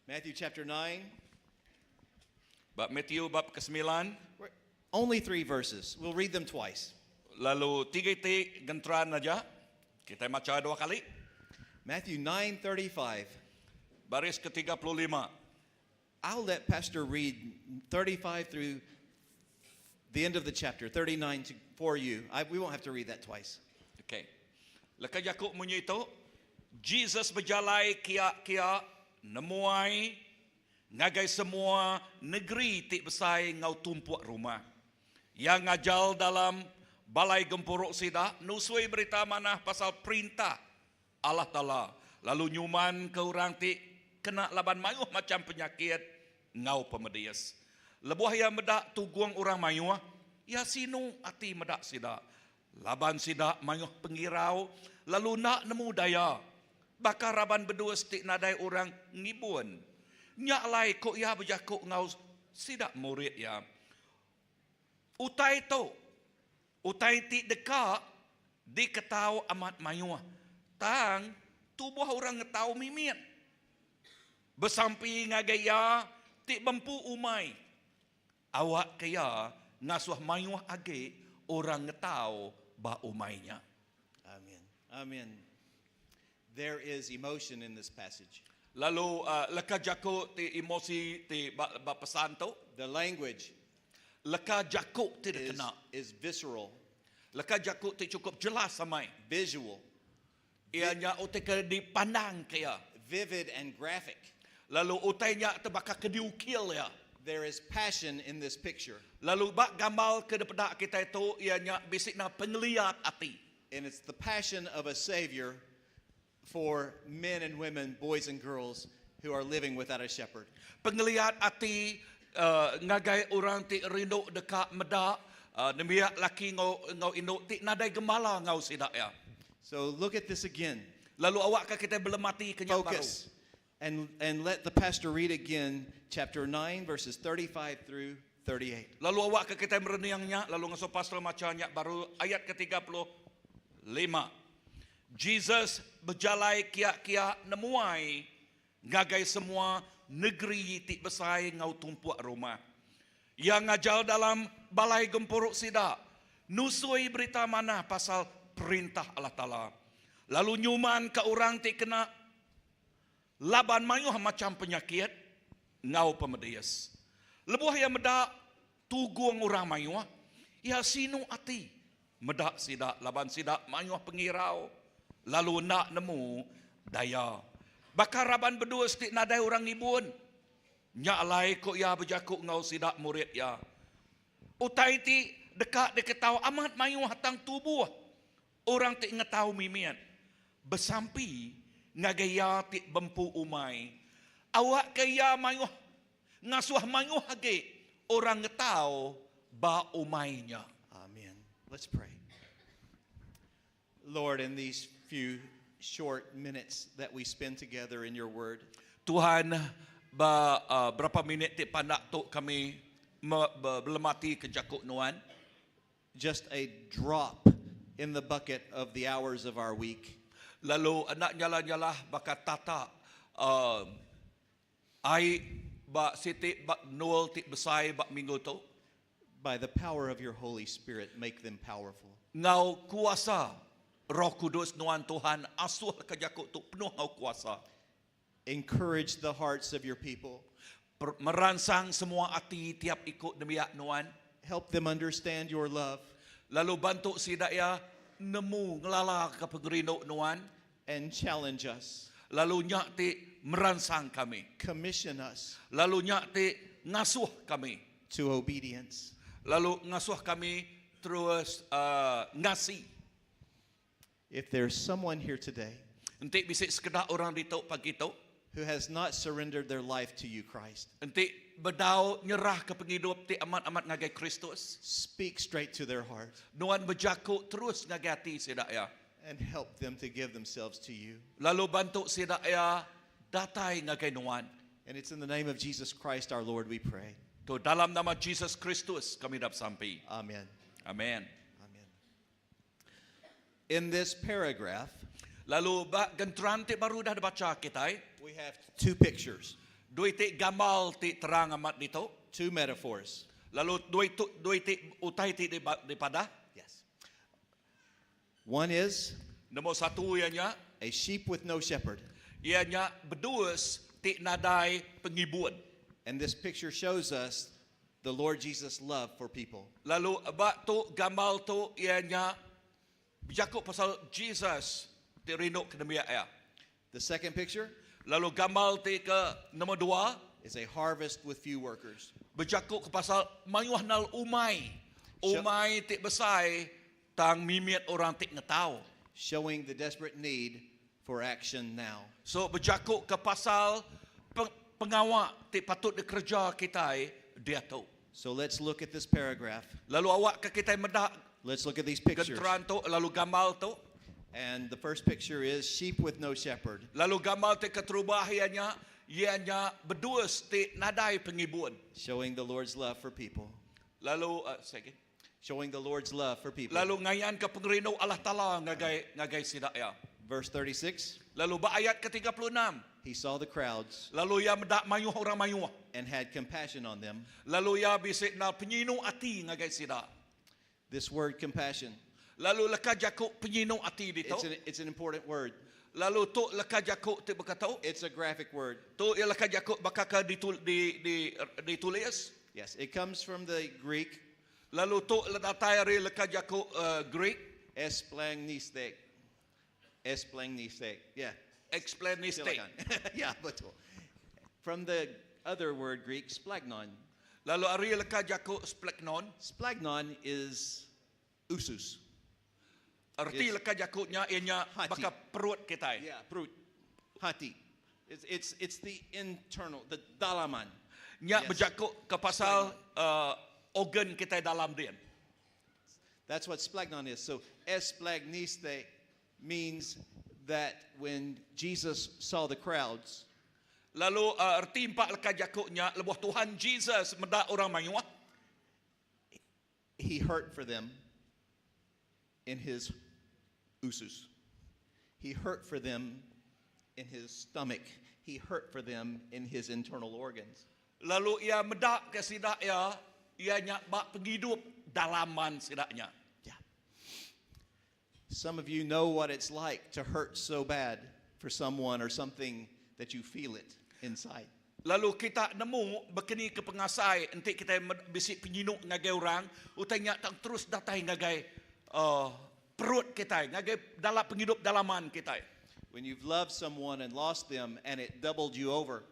[SPEAKER 6] Matthew chapter 9.
[SPEAKER 4] Bab Matthew bab ke-9.
[SPEAKER 6] Only 3 verses. We'll read them twice.
[SPEAKER 4] Lalu tiga ti genteran aja. Kita baca dua kali.
[SPEAKER 6] Matthew 9:35.
[SPEAKER 4] Baris ke-35.
[SPEAKER 6] I'll let Pastor read 35 through the end of the chapter, 39 to, for you. We won't have to read that twice.
[SPEAKER 4] Okay. Leka jaku munyi itu, Jesus berjalai kia-kia nemuai ngagai semua negeri ti besai ngau tumpuk rumah. Yang ngajal dalam balai gempuruk sida nusui berita manah pasal perintah Allah Ta'ala. Lalu nyuman ke orang ti kena laban mayuh macam penyakit ngau pemedias. Lebuh ia medak tuguang orang mayuh, ia sinu ati medak sida. Laban sida mayuh pengirau, lalu nak nemu daya. Bakar raban berdua stik nadai orang ngibun. Nyak lai kok ia berjakuk ngau sida murid ia. Utai tu, utai ti deka diketau amat mayuh. Tang tubuh orang ngetau mimit. Besampi ngagai ia ti bempu umai. Awak ke ia ngasuh mayuh age orang ngetau ba umainya.
[SPEAKER 6] Amen. Amen. There is emotion in this passage.
[SPEAKER 4] Lalu leka jaku ti emosi ti ba, ba pesan tu.
[SPEAKER 6] The language
[SPEAKER 4] Leka jaku ti dikena.
[SPEAKER 6] is visceral.
[SPEAKER 4] Leka jaku ti cukup jelas samai.
[SPEAKER 6] Visual.
[SPEAKER 4] Ia nya utai ke dipandang ke ia.
[SPEAKER 6] Vivid and graphic.
[SPEAKER 4] Lalu utai nya terbakar ke diukil ia.
[SPEAKER 6] There is passion in this picture.
[SPEAKER 4] Lalu bak gamal ke depedak kita itu ia nya bisik na pengeliat ati.
[SPEAKER 6] And it's the passion of a savior for men and women, boys and girls who are living without a shepherd.
[SPEAKER 4] Pengeliat ati ngagai orang ti rindu dekat medak, nemiak laki ngau induk ti nadai gemala ngau sidak ya.
[SPEAKER 6] So look at this again.
[SPEAKER 4] Lalu awak ke kita belum mati kenyak baru.
[SPEAKER 6] Focus. And let the pastor read again chapter 9 verses 35 through 38.
[SPEAKER 4] Lalu awak ke kita mereniangnya, lalu ngasuh pastor macanya baru ayat ke-35. Jesus berjalai kia-kia nemuai ngagai semua negeri ti besai ngau tumpuk rumah. Yang ngajal dalam balai gempuruk sida, nusui berita manah pasal Perintah Allah Taala, lalu nyumanka orang ti kena laban mayuh macham penyakit enggau pemedis. Lebuh iya meda tugung orang mayuh, iya sinu ati meda sida laban sida mayuh pengirau lalu enda nemu daya. Baka raban bedus ti nadai orang ngibun. Nya alai ku iya bejaku enggau sida murid iya, Utai ti deka diketau amat mayuh tang tubuh orang ti ngetau mimit. Besampi ngagai iya ti bempu umai, awakka iya mayuh ngasuh mayuh agi orang ngetau ba umai nya.
[SPEAKER 6] Amen. Let's pray. Lord, in these few short minutes that we spend together in your word,
[SPEAKER 4] Tuhan, ba berapa minit ti pandak tu kami belemati ke jaku Nuan.
[SPEAKER 6] Just a drop in the bucket of the hours of our week.
[SPEAKER 4] Lalu enda nyalah-nyalah baka tata ai ba siti ba nul ti besai ba minggu tu.
[SPEAKER 6] By the power of your Holy Spirit, make them powerful.
[SPEAKER 4] Enggau kuasa Roh Kudus Nuan Tuhan asuh leka jaku tu penuh enggau kuasa.
[SPEAKER 6] Encourage the hearts of your people.
[SPEAKER 4] Meransang semua ati tiap iku nembiak Nuan.
[SPEAKER 6] Help them understand your love.
[SPEAKER 4] Lalu bantu sida iya nemu ngelalaka pengerindu Nuan.
[SPEAKER 6] And challenge us.
[SPEAKER 4] Lalu nya ti meransang kami.
[SPEAKER 6] Commission us.
[SPEAKER 4] Lalu nya ti ngasuh kami.
[SPEAKER 6] To obedience.
[SPEAKER 4] Lalu ngasuh kami terus ngasi.
[SPEAKER 6] If there's someone here today.
[SPEAKER 4] Enti bisi sekeda orang ditu pagi tu.
[SPEAKER 6] Who has not surrendered their life to you, Christ.
[SPEAKER 4] Enti bedau nyerahka pengidup ti amat-amat ngagai Kristus.
[SPEAKER 6] Speak straight to their heart.
[SPEAKER 4] Nuan bejaku terus ngagai ati sida iya.
[SPEAKER 6] And help them to give themselves to you.
[SPEAKER 4] Lalu bantu sida iya datai ngagai nuan.
[SPEAKER 6] And it's in the name of Jesus Christ our Lord we pray.
[SPEAKER 4] Tu dalam nama Jesus Kristus kami dap sampi.
[SPEAKER 6] Amen.
[SPEAKER 4] Amen.
[SPEAKER 6] Amen. In this paragraph,
[SPEAKER 4] Lalu ba genteran ti baru dah dibacha kitai.
[SPEAKER 6] We have two pictures.
[SPEAKER 4] Dua iti gamal ti terang amat ditu.
[SPEAKER 6] Two metaphors.
[SPEAKER 4] Lalu dua itu dua iti utai ti dipadah.
[SPEAKER 6] Yes. One is
[SPEAKER 4] Nombor satu iya nya.
[SPEAKER 6] A sheep with no shepherd.
[SPEAKER 4] Iya nya bedus ti nadai pengibun.
[SPEAKER 6] And this picture shows us the Lord Jesus love for people.
[SPEAKER 4] Lalu ba tu gamal tu iya nya bejaku pasal Jesus ti rindu ke nembiak iya.
[SPEAKER 6] The second picture
[SPEAKER 4] Lalu gamal ti ke nombor dua
[SPEAKER 6] is a harvest with few workers.
[SPEAKER 4] Bejaku ke pasal mayuh nal umai. Umai ti besai tang mimit orang ti ngetau.
[SPEAKER 6] Showing the desperate need for action now.
[SPEAKER 4] So bejaku ke pasal pengawa ti patut dikereja kitai diatu.
[SPEAKER 6] So let's look at this paragraph.
[SPEAKER 4] Lalu awak ke kitai meda
[SPEAKER 6] Let's look at these pictures.
[SPEAKER 4] genteran tu lalu gamal tu.
[SPEAKER 6] And the first picture is sheep with no shepherd.
[SPEAKER 4] Lalu gamal ti keterubah iya nya, iya nya bedus ti nadai pengibun.
[SPEAKER 6] Showing the Lord's love for people.
[SPEAKER 4] Lalu uh, second.
[SPEAKER 6] Showing the Lord's love for people.
[SPEAKER 4] Lalu ngayanka pengerindu Allah Taala ngagai ngagai sida iya.
[SPEAKER 6] Verse 36.
[SPEAKER 4] Lalu ba ayat ke 36.
[SPEAKER 6] He saw the crowds.
[SPEAKER 4] Lalu iya meda mayuh orang mayuh.
[SPEAKER 6] And had compassion on them.
[SPEAKER 4] Lalu iya bisi na penyinu ati ngagai sida.
[SPEAKER 6] This word compassion.
[SPEAKER 4] Lalu leka jaku penyinu ati ditu.
[SPEAKER 6] It's an, it's an important word.
[SPEAKER 4] Lalu tu leka jaku ti baka tu.
[SPEAKER 6] It's a graphic word.
[SPEAKER 4] Tu iya leka jaku baka ke ditul, di, di, ditulis.
[SPEAKER 6] Yes, it comes from the Greek.
[SPEAKER 4] Lalu tu datai ari leka jaku uh, Greek.
[SPEAKER 6] Esplagniste. Esplagniste. Yeah.
[SPEAKER 4] Explagniste.
[SPEAKER 6] Silakan. yeah, betul. From the other word Greek, splagnon.
[SPEAKER 4] Lalu ari leka jaku splagnon.
[SPEAKER 6] Splagnon is usus.
[SPEAKER 4] Erti leka jaku nya iya nya
[SPEAKER 6] Hati.
[SPEAKER 4] baka perut kitai.
[SPEAKER 6] Yeah, perut. Hati. It's, it's, it's the internal, the dalaman.
[SPEAKER 4] Nya
[SPEAKER 6] Yes.
[SPEAKER 4] bejaku ke pasal uh, organ kitai dalam din.
[SPEAKER 6] That's what splagnon is. So esplagniste means that when Jesus saw the crowds,
[SPEAKER 4] Lalu uh, erti empa leka jaku nya lebuh Tuhan Jesus meda orang mayuh.
[SPEAKER 6] He hurt for them in his usus. He hurt for them in his stomach. He hurt for them in his internal organs.
[SPEAKER 4] Lalu iya meda ke sida iya, iya nya ba pengidup dalaman sida nya.
[SPEAKER 6] Yeah. Some of you know what it's like to hurt so bad for someone or something that you feel it inside.
[SPEAKER 4] Lalu kita nemu bekeni ke pengasai enti kita bisi penyinu ngagai orang, utai nya tang terus datai ngagai perut kita, ngagai dalam penghidup dalaman kita.
[SPEAKER 6] When you've loved someone and lost them and it doubled you over.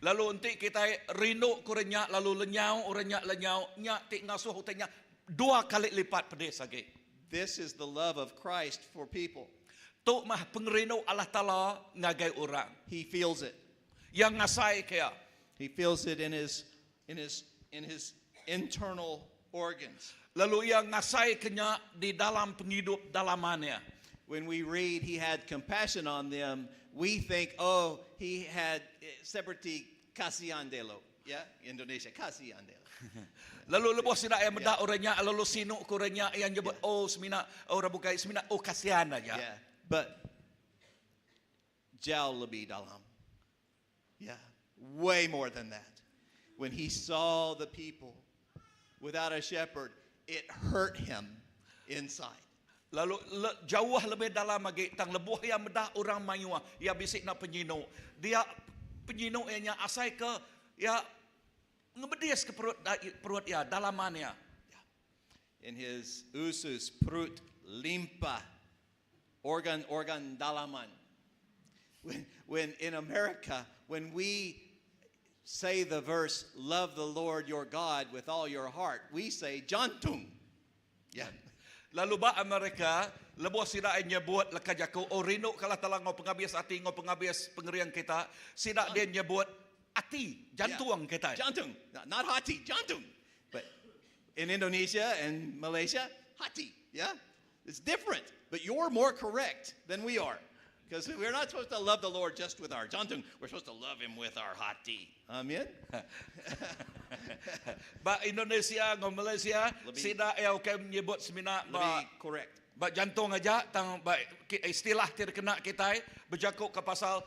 [SPEAKER 4] Lalu enti kita rindu ke orang nya lalu lenyau orang nya lenyau nya ti ngasuh utai nya dua kali lipat pedis lagi.
[SPEAKER 6] This is the love of Christ for people.
[SPEAKER 4] Tu mah pengerindu Allah Taala ngagai orang.
[SPEAKER 6] He feels it.
[SPEAKER 4] Yang ngasai ke ya.
[SPEAKER 6] He feels it in his in his in his internal organs.
[SPEAKER 4] Lalu ia ngasai kenya di dalam penghidup dalamannya.
[SPEAKER 6] When we read he had compassion on them, we think, oh, he had seperti kasihan delo. Yeah, Indonesia kasihan delo.
[SPEAKER 4] Lalu lebuh sida yang medak orangnya, lalu sinu ke orangnya yang nyebut oh semina orang bukai semina oh kasihan aja.
[SPEAKER 6] Yeah, but jauh lebih dalam. Yeah, way more than that. When he saw the people without a shepherd, it hurt him inside.
[SPEAKER 4] Lalu le, jauh lebih dalam lagi tang lebuh yang medak orang mayua ya bisik nak penyinu. Dia penyinu ianya asai ke ya ngebedis ke perut perut ya dalamannya.
[SPEAKER 6] In his usus, perut, limpa, organ, organ dalaman. When in America, when we say the verse, love the Lord your God with all your heart, we say jantung. Yeah.
[SPEAKER 4] Lalu ba Amerika, lebuh sida ay nyebut leka jaku, oh rindu kalah talang ngau penghabis ati ngau penghabis pengerian kita, sida dia nyebut ati, jantung kita.
[SPEAKER 6] Jantung, not hati, jantung. But in Indonesia and Malaysia, hati, yeah? It's different, but you're more correct than we are. Because we're not supposed to love the Lord just with our jantung. We're supposed to love him with our hati. Amen?
[SPEAKER 4] Ba Indonesia ngau Malaysia,
[SPEAKER 6] Lebih-
[SPEAKER 4] sida ay okay menyebut semina ba
[SPEAKER 6] Lebih correct.
[SPEAKER 4] ba jantung aja tang ba istilah terkena kita berjakuk ke pasal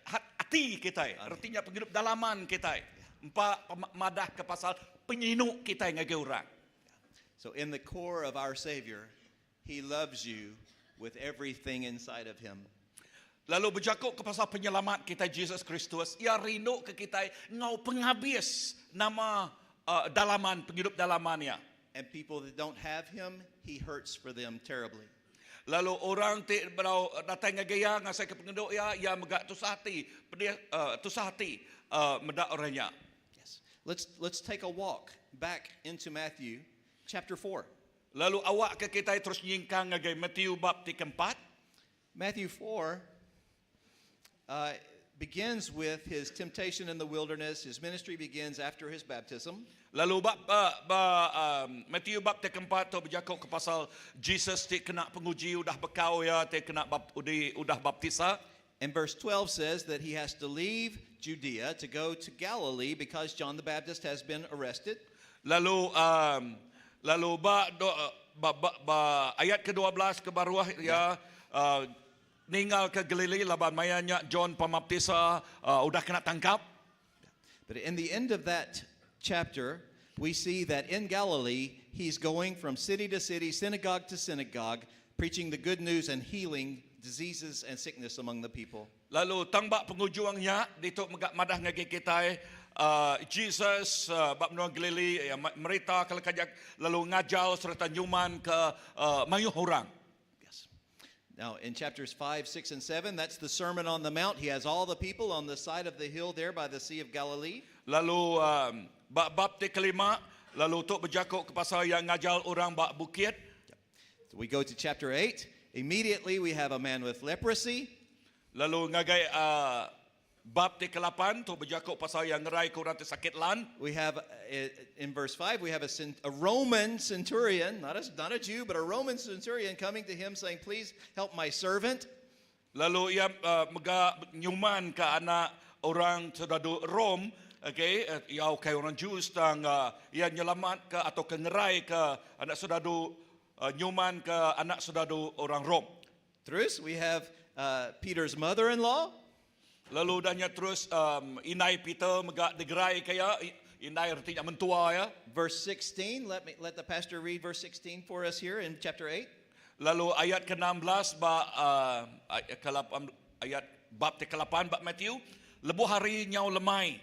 [SPEAKER 4] hati kita. Artinya penghidup dalaman kita. Empat madah ke pasal penyinu kita ngagai orang.
[SPEAKER 6] So in the core of our Savior, he loves you with everything inside of him.
[SPEAKER 4] Lalu berjakuk ke pasal penyelamat kita Jesus Kristus, ia rindu ke kita ngau penghabis nama dalaman penghidup dalamannya.
[SPEAKER 6] And people that don't have him, he hurts for them terribly.
[SPEAKER 4] Lalu orang ti berau datang ngagai ya ngasai ke penghidup ya, ya megak tusah hati, pedih tusah hati medak orangnya.
[SPEAKER 6] Yes. Let's take a walk back into Matthew chapter 4.
[SPEAKER 4] Lalu awak ke kita terus nyingkang ngagai Matthew bab ti keempat.
[SPEAKER 6] Matthew 4 begins with his temptation in the wilderness. His ministry begins after his baptism.
[SPEAKER 4] Lalu bab ba, Matthew bab ti keempat tu berjakuk ke pasal Jesus ti kena penguji udah bekau ya ti kena bab, udi, udah baptisa.
[SPEAKER 6] And verse 12 says that he has to leave Judea to go to Galilee because John the Baptist has been arrested.
[SPEAKER 4] Lalu lalu ba, do, ba, ba, ba ayat ke-12 ke baruah ya ninggal ke Galilei laban mayanya John Pemaptisa udah kena tangkap.
[SPEAKER 6] But in the end of that chapter, we see that in Galilee, he's going from city to city, synagogue to synagogue, preaching the good news and healing diseases and sickness among the people.
[SPEAKER 4] Lalu tambah pengujuangnya dituk megak madah ngagi kita Jesus bab menua Galilei ya, merita kalau kajak lalu ngajal serta nyuman ke mayuh orang.
[SPEAKER 6] Yes. Now, in chapters 5, 6, and 7, that's the Sermon on the Mount. He has all the people on the side of the hill there by the Sea of Galilee.
[SPEAKER 4] Lalu bab bab ti kelima lalu tok berjakuk ke pasal yang ngajal orang bab bukit.
[SPEAKER 6] So we go to chapter 8. Immediately, we have a man with leprosy.
[SPEAKER 4] Lalu ngagai bab ti ke-8 tu berjakuk pasal yang ngerai ke orang ti sakit lan.
[SPEAKER 6] We have, in verse 5, we have a Roman centurion, not a Jew, but a Roman centurion coming to him saying, Please help my servant.
[SPEAKER 4] Lalu ia mega nyuman ke anak orang serdadu Rom, okay, ia kai orang Jews tang ia nyelamat ke atau ke ngerai ke anak serdadu nyuman ke anak serdadu orang Rom.
[SPEAKER 6] Terus, we have Peter's mother-in-law.
[SPEAKER 4] Lalu dahnya terus inai Peter mega digerai ke ya, inai artinya mentua ya.
[SPEAKER 6] Verse 16, let the pastor read verse 16 for us here in chapter 8.
[SPEAKER 4] Lalu ayat ke-16 ba ke-lapan ayat bab ti ke-lapan ba Matthew, lebuh hari nyau lemai,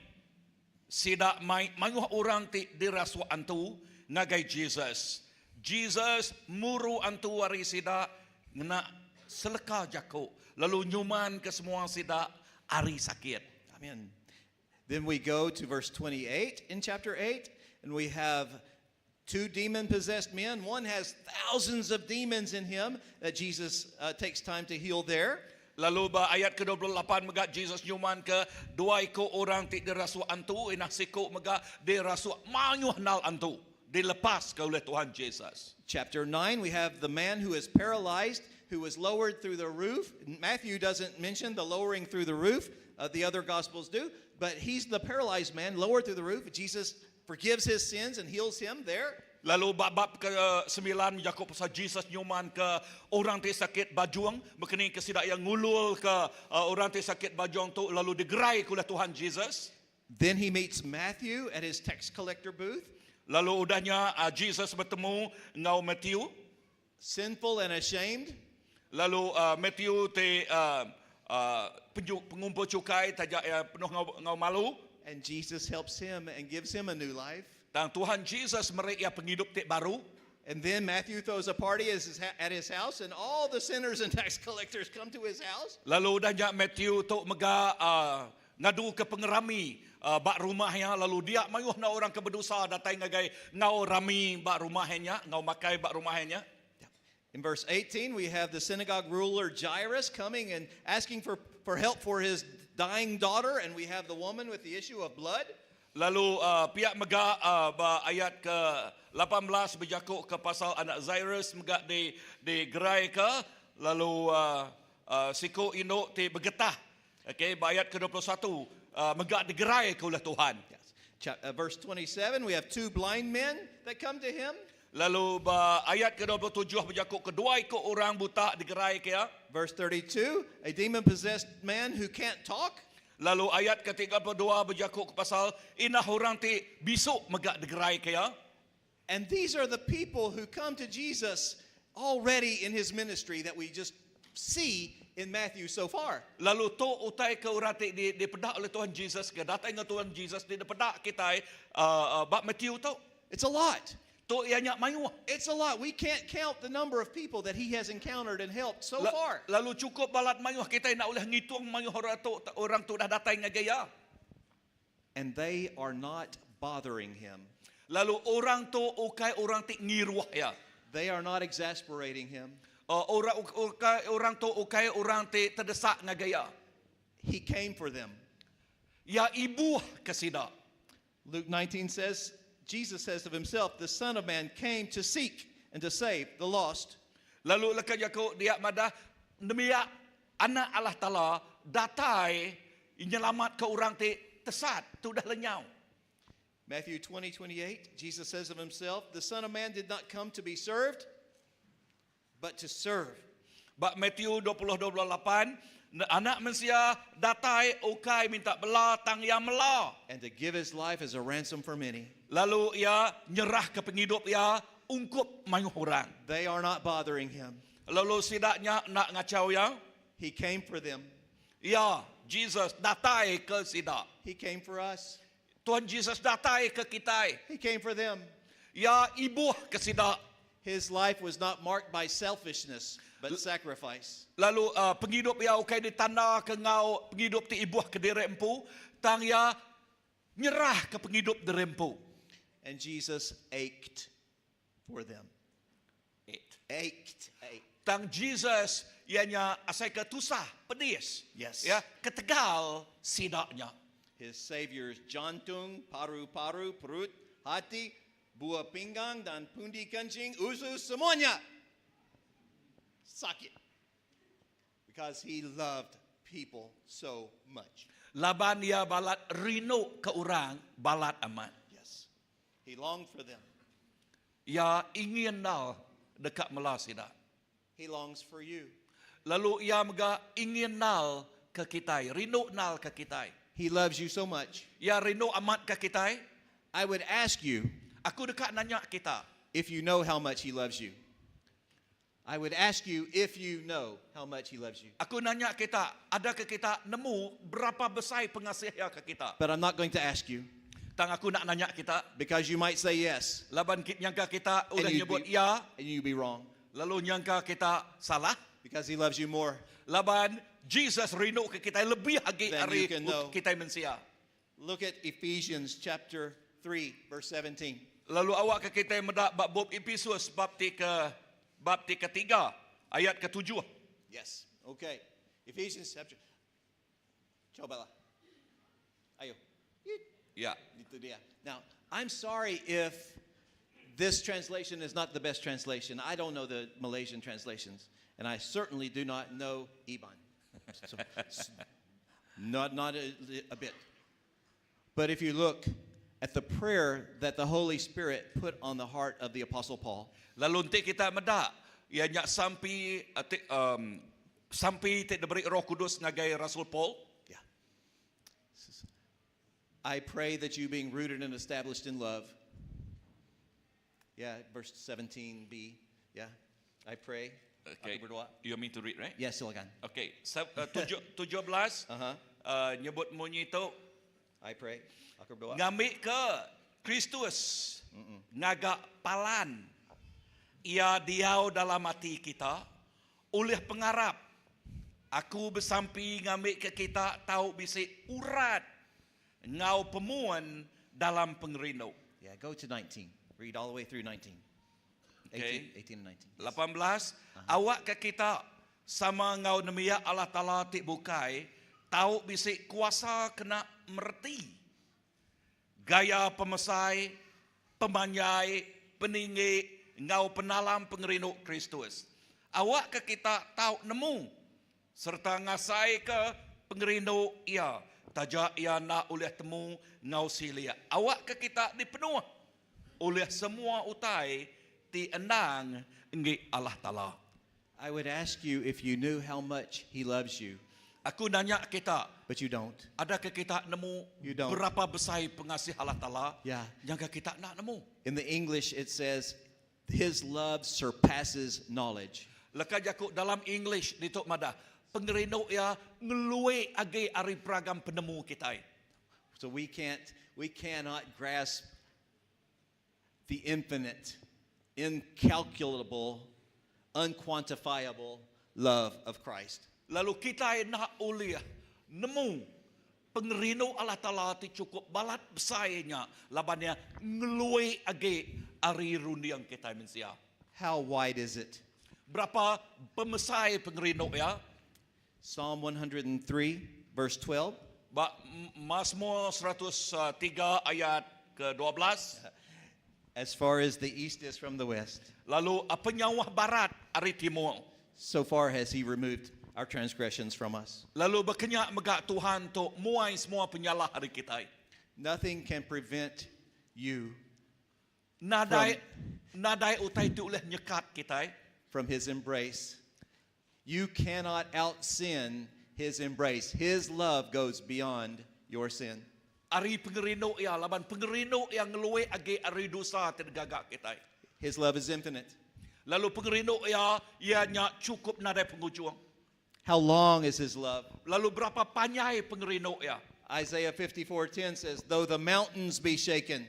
[SPEAKER 4] sida mai mayuh orang ti dirasuk antu ngagai Jesus. Jesus muru antu ari sida ngena seleka jaku lalu nyumanka semua sida ari sakit.
[SPEAKER 6] Amen. Then we go to verse 28 in chapter 8, and we have two demon possessed men. One has thousands of demons in him that Jesus uh, takes time to heal there.
[SPEAKER 4] Lalu ba ayat ke-28 mega Jesus nyuman ke dua iku orang ti dirasuk antu inah siku mega dirasuk mayuh nal antu dilepas ke oleh Tuhan Jesus.
[SPEAKER 6] Chapter 9, we have the man who is paralyzed, who was lowered through the roof. Matthew doesn't mention the lowering through the roof, uh, the other gospels do, but he's the paralyzed man lowered through the roof. Jesus forgives his sins and heals him there.
[SPEAKER 4] Lalu bab-bab ke sembilan jaku pasal Jesus nyuman ke orang ti sakit bajung, bekeni ke sida yang ngulul ke uh, orang ti sakit bajung tu lalu digerai ke oleh Tuhan Jesus.
[SPEAKER 6] Then he meets Matthew at his tax collector booth,
[SPEAKER 4] Lalu udahnya uh, Jesus bertemu ngau Matthew.
[SPEAKER 6] sinful and ashamed.
[SPEAKER 4] Lalu uh, Matthew ti uh, uh, pengumpul cukai tajak uh, penuh ngau, ngau malu.
[SPEAKER 6] And Jesus helps him and gives him a new life.
[SPEAKER 4] Dan Tuhan Jesus meri ia penghidup ti baru.
[SPEAKER 6] And then Matthew throws a party at his house, and all the sinners and tax collectors come to his house.
[SPEAKER 4] Lalu udahnya Matthew tu mega uh, ngadu ke pengerami uh, bak rumahnya lalu dia mayuh na orang ke berdosa datai ngagai ngau rami bak rumahnya ngau makai bak rumahnya.
[SPEAKER 6] In verse 18, we have the synagogue ruler Jairus coming and asking for, for help for his dying daughter, and we have the woman with the issue of blood.
[SPEAKER 4] Lalu uh, pihak mega uh, ba ayat ke 18 berjakuk ke pasal anak Jairus mega di di gerai ke lalu uh, uh, siku induk ti bergetah. Okey, ba ayat ke 21 uh, mega digerai ke oleh Tuhan.
[SPEAKER 6] Yes. Verse 27, we have two blind men that come to him.
[SPEAKER 4] Lalu ba ayat ke-27 berjakuk kedua ikut orang buta digerai ke ya.
[SPEAKER 6] Verse 32, a demon possessed man who can't talk.
[SPEAKER 4] Lalu ayat ke-32 berjakuk ke pasal inah orang ti bisuk mega digerai ke ya.
[SPEAKER 6] And these are the people who come to Jesus already in his ministry that we just see in Matthew so far.
[SPEAKER 4] Lalu tu utai ke orang ti di, dipedak oleh Tuhan Jesus ke datang dengan Tuhan Jesus di dipedak kita uh, uh, bab Matthew tu.
[SPEAKER 6] It's a lot.
[SPEAKER 4] Tu ianya mayuh.
[SPEAKER 6] It's a lot. We can't count the number of people that he has encountered and helped so
[SPEAKER 4] La,
[SPEAKER 6] far.
[SPEAKER 4] lalu cukup balat mayuh kita nak boleh ngitung mayuh orang tu orang tu dah datang dengan gaya.
[SPEAKER 6] And they are not bothering him.
[SPEAKER 4] Lalu orang tu ukai orang ti ngiruah ya.
[SPEAKER 6] They are not exasperating him.
[SPEAKER 4] Uh, orang ukai orang tu ukai orang ti terdesak dengan gaya.
[SPEAKER 6] He came for them.
[SPEAKER 4] Ya ibu ke sida.
[SPEAKER 6] Luke 19 says, Jesus says of himself, the Son of Man came to seek and to save the lost.
[SPEAKER 4] Lalu leka jaku dia madah demiak anak Allah Taala datai nyelamat ke orang ti tesat tu dah lenyau.
[SPEAKER 6] Matthew 20, 28, Jesus says of himself, the Son of Man did not come to be served, but to serve.
[SPEAKER 4] Bak Matthew 20 28 anak mensia datai ukai minta bela tang yang mela.
[SPEAKER 6] And to give his life as a ransom for many.
[SPEAKER 4] Lalu ia nyerah ke penghidup ia ungkup mayuh orang.
[SPEAKER 6] They are not bothering him.
[SPEAKER 4] Lalu sidaknya nak ngacau ya.
[SPEAKER 6] He came for them.
[SPEAKER 4] Ya, Jesus datai ke sidak.
[SPEAKER 6] He came for us.
[SPEAKER 4] Tuhan Jesus datai ke kita.
[SPEAKER 6] He came for them.
[SPEAKER 4] Ya ibu ke sidak.
[SPEAKER 6] His life was not marked by selfishness, but sacrifice.
[SPEAKER 4] Lalu uh, penghidup ia ukai ditanda ke ngau penghidup ti ibuh ke diri empu, tang ia nyerah ke penghidup diri empu.
[SPEAKER 6] And Jesus ached for them.
[SPEAKER 4] Eight.
[SPEAKER 6] Ached. Ached.
[SPEAKER 4] Tang Jesus ianya asai ke tusah, pedis.
[SPEAKER 6] Yes.
[SPEAKER 4] Ya, ketegal sidaknya.
[SPEAKER 6] His savior's jantung, paru-paru, perut, hati, buah pinggang, dan pundi kencing, usus, semuanya. Sakit. Because he loved people so much.
[SPEAKER 4] Laban ia balat rindu ke orang, balat amat.
[SPEAKER 6] Yes. He longed for them.
[SPEAKER 4] Ia ingin nal dekat mela sidak.
[SPEAKER 6] He longs for you.
[SPEAKER 4] Lalu ia mega ingin nal ke kita, rindu nal ke kita.
[SPEAKER 6] He loves you so much.
[SPEAKER 4] Ia rindu amat ke kita.
[SPEAKER 6] I would ask you
[SPEAKER 4] Aku dekat nanya kita.
[SPEAKER 6] if you know how much he loves you. I would ask you if you know how much He loves you.
[SPEAKER 4] Aku nanya kita, ada ke kita nemu berapa besar pengasih ya ke kita?
[SPEAKER 6] But I'm not going to ask you
[SPEAKER 4] Tang aku nak nanya kita,
[SPEAKER 6] because you might say yes
[SPEAKER 4] laban nyangka kita
[SPEAKER 6] and
[SPEAKER 4] udah
[SPEAKER 6] you'd
[SPEAKER 4] nyebut
[SPEAKER 6] be,
[SPEAKER 4] ya,
[SPEAKER 6] and you'd be wrong
[SPEAKER 4] lalu nyangka kita salah.
[SPEAKER 6] because He loves you more.
[SPEAKER 4] Laban Jesus rindu ke kita lebih agi
[SPEAKER 6] Than
[SPEAKER 4] ari
[SPEAKER 6] you can know.
[SPEAKER 4] kita mensia.
[SPEAKER 6] Look at Ephesians chapter 3, verse 17.
[SPEAKER 4] Lalu awak ke kita medak bab bab Efesus bab 3 bab 3 ayat ke-7.
[SPEAKER 6] Yes. Okay. Ephesians chapter. Cobalah. Ayo.
[SPEAKER 4] Ya.
[SPEAKER 6] Itu dia. Now, I'm sorry if this translation is not the best translation. I don't know the Malaysian translations, and I certainly do not know Iban. So, not a bit. But if you look at the prayer that the Holy Spirit put on the heart of the Apostle Paul,
[SPEAKER 4] Lalu nanti kita medak ia nyak sampi ati, sampi ti diberi Roh Kudus ngagai Rasul Paul.
[SPEAKER 6] Yeah. I pray that you being rooted and established in love. Yeah, verse 17b. Yeah. I pray.
[SPEAKER 4] Okay.
[SPEAKER 6] Aku berdoa.
[SPEAKER 4] You want me to read, right?
[SPEAKER 6] Yes, silakan.
[SPEAKER 4] Okay. 17 nyebut munyi tu
[SPEAKER 6] I pray. Aku berdoa.
[SPEAKER 4] ngambil ke Kristus ngagak palan ia diau dalam hati kita oleh pengarap aku bersampi ngambil ke kita tahu bisi urat ngau pemuan dalam pengerindu.
[SPEAKER 6] Yeah, go to 19. Read all the way through 19. 18,
[SPEAKER 4] Okay.
[SPEAKER 6] 18 and 19. Yes.
[SPEAKER 4] 18 awak ke kita sama ngau nemia Allah Taala ti bukai tahu bisi kuasa kena merti gaya pemesai pemanjai peninggi ngau penalam pengerindu Kristus awak ke kita tahu nemu serta ngasai ke pengerindu ia taja ia nak oleh temu ngau silia awak ke kita dipenuh oleh semua utai ti endang enggi Allah Taala.
[SPEAKER 6] I would ask you if you knew how much he loves you,
[SPEAKER 4] Aku nanya kita,
[SPEAKER 6] but you don't.
[SPEAKER 4] adakah kita nemu
[SPEAKER 6] You don't.
[SPEAKER 4] berapa besar pengasih Allah Taala?
[SPEAKER 6] Ya.
[SPEAKER 4] Jangka kita nak nemu.
[SPEAKER 6] In the English, it says, His love surpasses knowledge.
[SPEAKER 4] Leka jaku dalam English dituk madah, pengerindu ia ngelui agi ari peragam penemu kita.
[SPEAKER 6] So we can't, we cannot grasp the infinite, incalculable, unquantifiable love of Christ.
[SPEAKER 4] Lalu kita nak oleh nemu pengerindu Allah Taala ti cukup balat besarnya labannya ngelui agi ari rundiang kita mensia.
[SPEAKER 6] How wide is it?
[SPEAKER 4] Berapa pemesai pengerindu ya?
[SPEAKER 6] Psalm 103, verse 12.
[SPEAKER 4] Ba Mazmur 103 ayat ke-12.
[SPEAKER 6] As far as the east is from the west,
[SPEAKER 4] Lalu apa nyawah barat ari timur.
[SPEAKER 6] so far has he removed our transgressions from us.
[SPEAKER 4] Lalu berkenyak megak Tuhan tu muai semua penyalah hari kita.
[SPEAKER 6] Nothing can prevent you
[SPEAKER 4] Nadai nadai utai tu oleh nyekat kita.
[SPEAKER 6] from his embrace. You cannot out sin his embrace. His love goes beyond your sin.
[SPEAKER 4] Ari pengerindu ia laban pengerindu yang ngeluwe agi ari dosa tergagak kita.
[SPEAKER 6] His love is infinite.
[SPEAKER 4] Lalu pengerindu ia ia nya cukup nadai penghujung.
[SPEAKER 6] How long is his love?
[SPEAKER 4] Lalu berapa panjai pengerindu ia?
[SPEAKER 6] Isaiah 54:10 says, "Though the mountains be shaken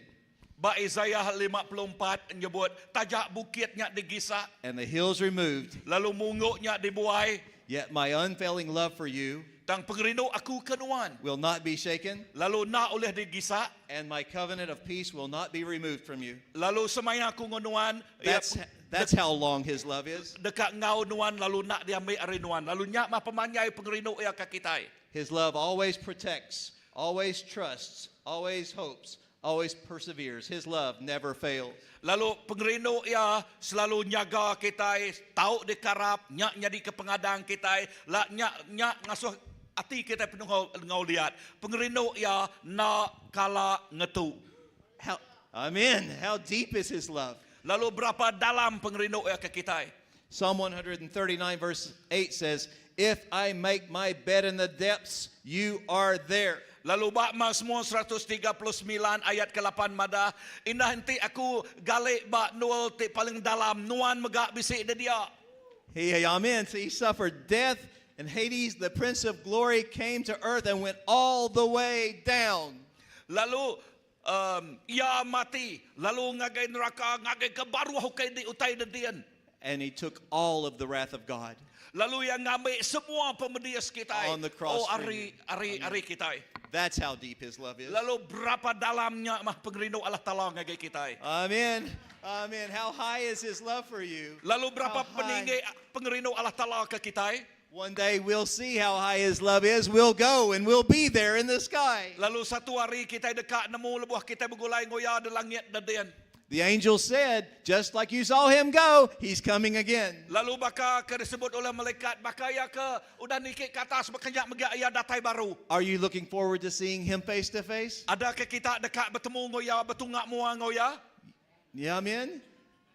[SPEAKER 4] Ba Isaiah 54 menyebut tajak bukitnya digisak
[SPEAKER 6] and the hills removed,
[SPEAKER 4] lalu munguknya dibuai
[SPEAKER 6] yet my unfailing love for you
[SPEAKER 4] tang pengerindu aku ke nuan
[SPEAKER 6] will not be shaken,
[SPEAKER 4] lalu nak oleh digisak
[SPEAKER 6] and my covenant of peace will not be removed from you."
[SPEAKER 4] lalu semaya aku ngunuan
[SPEAKER 6] That's how long his love is.
[SPEAKER 4] dekat ngau nuan lalu nak diambil ari nuan lalu nyak mah pemanjai pengerindu ia ke kita.
[SPEAKER 6] His love always protects, always trusts, always hopes, always perseveres. His love never fails.
[SPEAKER 4] Lalu pengerindu ia selalu nyaga kita, tahu dikarap, nyak jadi ke pengadang kita, la nyak nyak ngasuh hati kita penuh ngau lihat. Pengerindu ia nak kala ngetu.
[SPEAKER 6] How Amen. How deep is his love?
[SPEAKER 4] Lalu berapa dalam pengerindu ia ke kita?
[SPEAKER 6] Psalm 139 verse 8 says, "If I make my bed in the depths, you are there."
[SPEAKER 4] Lalu bak Mazmur 139 ayat ke-8 madah, indah henti aku galik bak nual ti paling dalam, nuan megak bisik dia dia.
[SPEAKER 6] He, amen. So he suffered death and Hades, the Prince of Glory, came to earth and went all the way down.
[SPEAKER 4] Lalu um, ia mati, lalu ngagai neraka, ngagai ke baruh ukai di utai dedian.
[SPEAKER 6] And he took all of the wrath of God.
[SPEAKER 4] Lalu ia ngambil semua pemedias kita.
[SPEAKER 6] On the cross
[SPEAKER 4] Oh,
[SPEAKER 6] for
[SPEAKER 4] ari ari ari kita.
[SPEAKER 6] That's how deep his love is.
[SPEAKER 4] Lalu berapa dalamnya mah pengerindu Allah Taala ngagai kita.
[SPEAKER 6] Amen. Amen. How high is his love for you?
[SPEAKER 4] Lalu berapa
[SPEAKER 6] How high?
[SPEAKER 4] peninggi pengerindu Allah Taala ke kita.
[SPEAKER 6] One day we'll see how high his love is. We'll go and we'll be there in the sky.
[SPEAKER 4] Lalu satu hari kita dekat nemu lebuh kita bergulai ngoya di langit dedian.
[SPEAKER 6] The angel said, just like you saw him go, he's coming again.
[SPEAKER 4] Lalu baka ke disebut oleh malaikat baka ia ke udah nikik ke atas bekenyak megak ia datai baru.
[SPEAKER 6] Are you looking forward to seeing him face to face?
[SPEAKER 4] Ada ke kita dekat bertemu ngoya betungak mua ngoya?
[SPEAKER 6] Yeah, amen.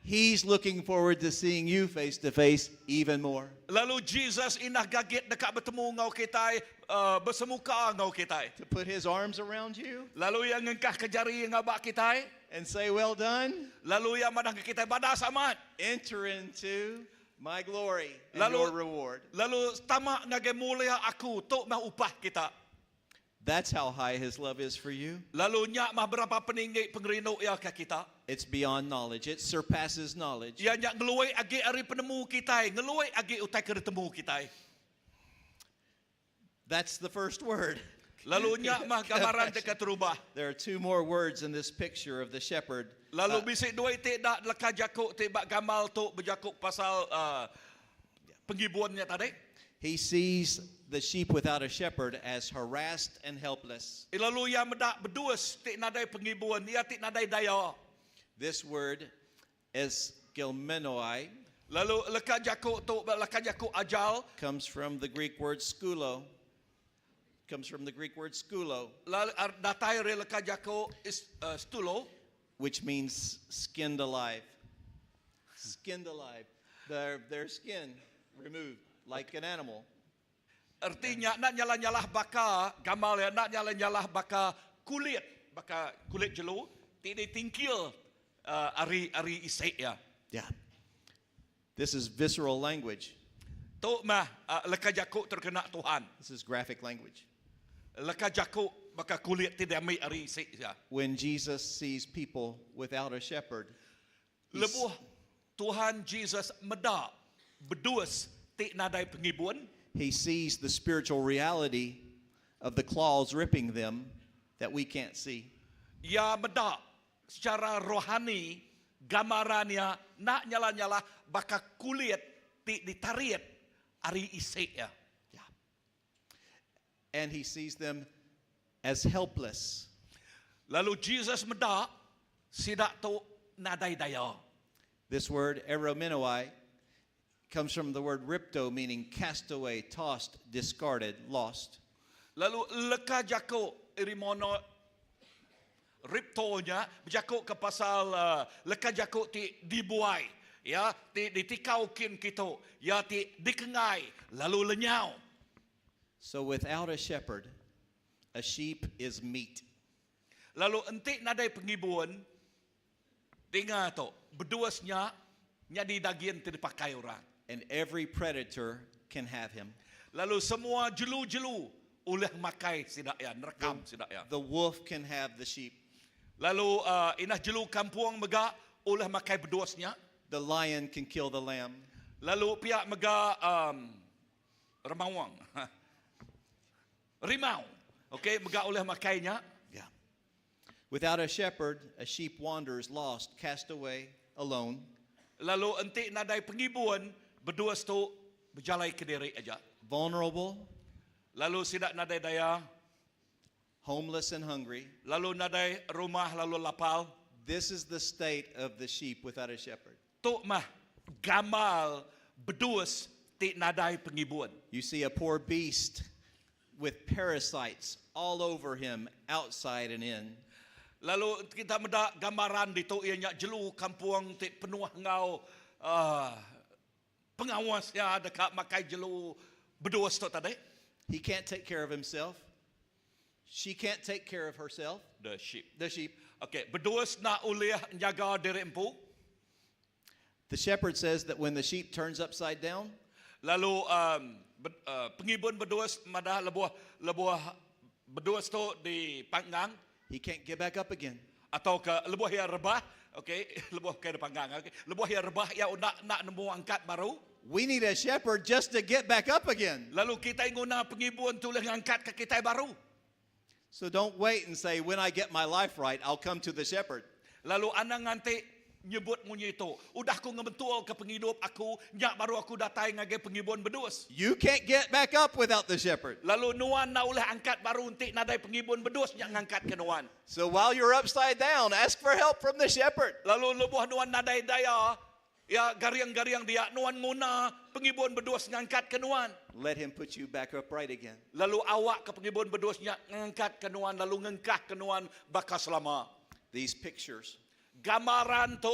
[SPEAKER 6] He's looking forward to seeing you face to face even more.
[SPEAKER 4] Lalu Jesus inah gagit dekat bertemu ngau kita bersemuka ngau kita.
[SPEAKER 6] To put his arms around you
[SPEAKER 4] Lalu yang ngengkah ke jari ngabak kita.
[SPEAKER 6] and say, Well done.
[SPEAKER 4] Lalu yang madah ke kita badas amat.
[SPEAKER 6] Enter into my glory and
[SPEAKER 4] Lalu-
[SPEAKER 6] your reward.
[SPEAKER 4] Lalu tamak ngagai mulia aku tok mah upah kita.
[SPEAKER 6] That's how high his love is for you.
[SPEAKER 4] Lalu nyak mah berapa peninggi pengerindu ia ke kita.
[SPEAKER 6] It's beyond knowledge. It surpasses knowledge.
[SPEAKER 4] Ia nyak ngeluai agi ari penemu kita, ngeluai agi utai ke ditemu kita.
[SPEAKER 6] That's the first word.
[SPEAKER 4] Lalu nyak mah gambaran dekat terubah.
[SPEAKER 6] There are two more words in this picture of the shepherd.
[SPEAKER 4] Lalu bisik dua itik dak leka jakuk tibak gamal tu berjakuk pasal penghibuannya tadi.
[SPEAKER 6] He sees the sheep without a shepherd as harassed and helpless.
[SPEAKER 4] Lalu ia medak berduas tik nadai penghibuan, ia tik nadai daya.
[SPEAKER 6] This word, eskelmenoi,
[SPEAKER 4] Lalu leka jakuk tu leka jakuk ajal,
[SPEAKER 6] comes from the Greek word skulo. Comes from the Greek word skulo,
[SPEAKER 4] lalu datai re leka jakuk is, stulo,
[SPEAKER 6] which means skinned alive. Skinned alive. Their, their skin removed like an animal.
[SPEAKER 4] Artinya nak nyalah-nyalah baka gamal ya nak nyalah-nyalah baka kulit, baka kulit jelu, ti ditingkil ari ari isek ya.
[SPEAKER 6] Yeah. This is visceral language.
[SPEAKER 4] Tu mah leka jakuk terkena Tuhan.
[SPEAKER 6] This is graphic language.
[SPEAKER 4] Leka jakuk baka kulit ti diambil ari isek ya.
[SPEAKER 6] When Jesus sees people without a shepherd, he's-
[SPEAKER 4] Lebuh Tuhan Jesus medak berduas ti nadai penghibuan,
[SPEAKER 6] he sees the spiritual reality of the claws ripping them that we can't see.
[SPEAKER 4] ia medak secara rohani gambarannya nak nyala-nyala baka kulit ti ditarik ari isek ya.
[SPEAKER 6] Yeah. And he sees them as helpless.
[SPEAKER 4] Lalu Jesus medak sidak tu nadai daya.
[SPEAKER 6] This word, eromenoi, comes from the word ripto, meaning cast away, tossed, discarded, lost.
[SPEAKER 4] Lalu leka jako irimono riptonya berjakuk ke pasal leka jako ti dibuai ya ti ditikaukin kita ya ti dikengai lalu lenyau.
[SPEAKER 6] So without a shepherd, a sheep is meat.
[SPEAKER 4] Lalu entik nadai penghibuan dengar tu berduasnya nyadi daging ti dipakai orang.
[SPEAKER 6] And every predator can have him.
[SPEAKER 4] Lalu semua jelu-jelu oleh makai sidak ya, nerekam sidak ya.
[SPEAKER 6] The wolf can have the sheep.
[SPEAKER 4] Lalu inah jelu kampung mega oleh makai berduasnya.
[SPEAKER 6] The lion can kill the lamb.
[SPEAKER 4] Lalu pihak mega um, remawang. Rimau. Okey, mega oleh makainya.
[SPEAKER 6] Yeah. Without a shepherd, a sheep wanders lost, cast away, alone.
[SPEAKER 4] Lalu entik nadai penghibuan berduas tu berjalai ke diri aja.
[SPEAKER 6] vulnerable,
[SPEAKER 4] Lalu sidak nadai daya,
[SPEAKER 6] homeless, and hungry.
[SPEAKER 4] lalu nadai rumah lalu lapal.
[SPEAKER 6] This is the state of the sheep without a shepherd.
[SPEAKER 4] Tu mah gamal berduas ti nadai penghibuan.
[SPEAKER 6] You see a poor beast with parasites all over him, outside and in.
[SPEAKER 4] Lalu kita medak gambaran di tu ianya jelu kampung ti penuh ngau pengawas ya dekat makai jelu berduas tu tadi.
[SPEAKER 6] He can't take care of himself. She can't take care of herself,
[SPEAKER 4] The sheep.
[SPEAKER 6] the sheep.
[SPEAKER 4] Okey, berduas nak ulih jaga diri empu.
[SPEAKER 6] The shepherd says that when the sheep turns upside down,
[SPEAKER 4] Lalu um, uh, pengibun bedus madah lebuh lebuh bedus tu dipanggang
[SPEAKER 6] he can't get back up again.
[SPEAKER 4] atau ke lebuh ia rebah, okey, lebuh ke dipanggang, okey. Lebuh ia rebah ia nak nak nemu angkat baru.
[SPEAKER 6] We need a shepherd just to get back up again.
[SPEAKER 4] Lalu kita guna pengibun tu boleh ngangkat ke kita baru.
[SPEAKER 6] So don't wait and say, when I get my life right, I'll come to the shepherd.
[SPEAKER 4] Lalu anang nganti nyebut munyi itu. Udah aku ngebetul ke penghidup aku, nyak baru aku datai ngagai pengibun bedus.
[SPEAKER 6] You can't get back up without the shepherd.
[SPEAKER 4] Lalu nuan nak oleh angkat baru untuk nadai pengibun bedus nyak ngangkat ke nuan.
[SPEAKER 6] So while you're upside down, ask for help from the shepherd.
[SPEAKER 4] Lalu lebuh nuan nadai daya, ya gariang-gariang dia nuan nguna pengibun bedus ngangkat ke nuan.
[SPEAKER 6] Let him put you back upright again.
[SPEAKER 4] Lalu awak ke pengibun bedus nyak ngangkat ke nuan lalu ngengkah ke nuan bakal selama.
[SPEAKER 6] These pictures
[SPEAKER 4] Gambaran tu,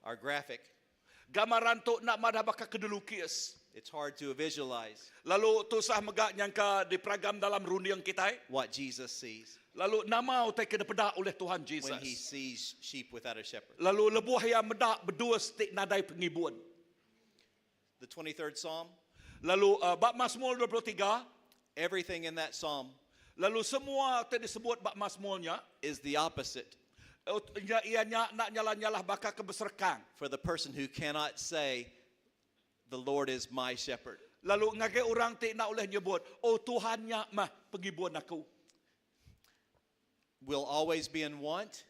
[SPEAKER 6] are graphic.
[SPEAKER 4] gambaran tu nak madah bakal kedelukis.
[SPEAKER 6] It's hard to visualize
[SPEAKER 4] Lalu tusah megak nyangka diperagam dalam runding kita.
[SPEAKER 6] what Jesus sees
[SPEAKER 4] Lalu nama utai kena pedak oleh Tuhan
[SPEAKER 6] when he
[SPEAKER 4] Jesus.
[SPEAKER 6] sees sheep without a shepherd.
[SPEAKER 4] Lalu lebuh yang medak berdua stik nadai pengibun.
[SPEAKER 6] The 23rd Psalm,
[SPEAKER 4] Lalu uh, bab Mazmur 23,
[SPEAKER 6] everything in that psalm
[SPEAKER 4] lalu semua utai disebut bab Mazmurnya,
[SPEAKER 6] is the opposite
[SPEAKER 4] eh, ia nya nak nyala-nyalah bakal kebeserkang.
[SPEAKER 6] for the person who cannot say, The Lord is my shepherd.
[SPEAKER 4] Lalu ngagai orang ti nak oleh nyebut, oh Tuhannya mah pengibun aku.
[SPEAKER 6] We'll always be in want.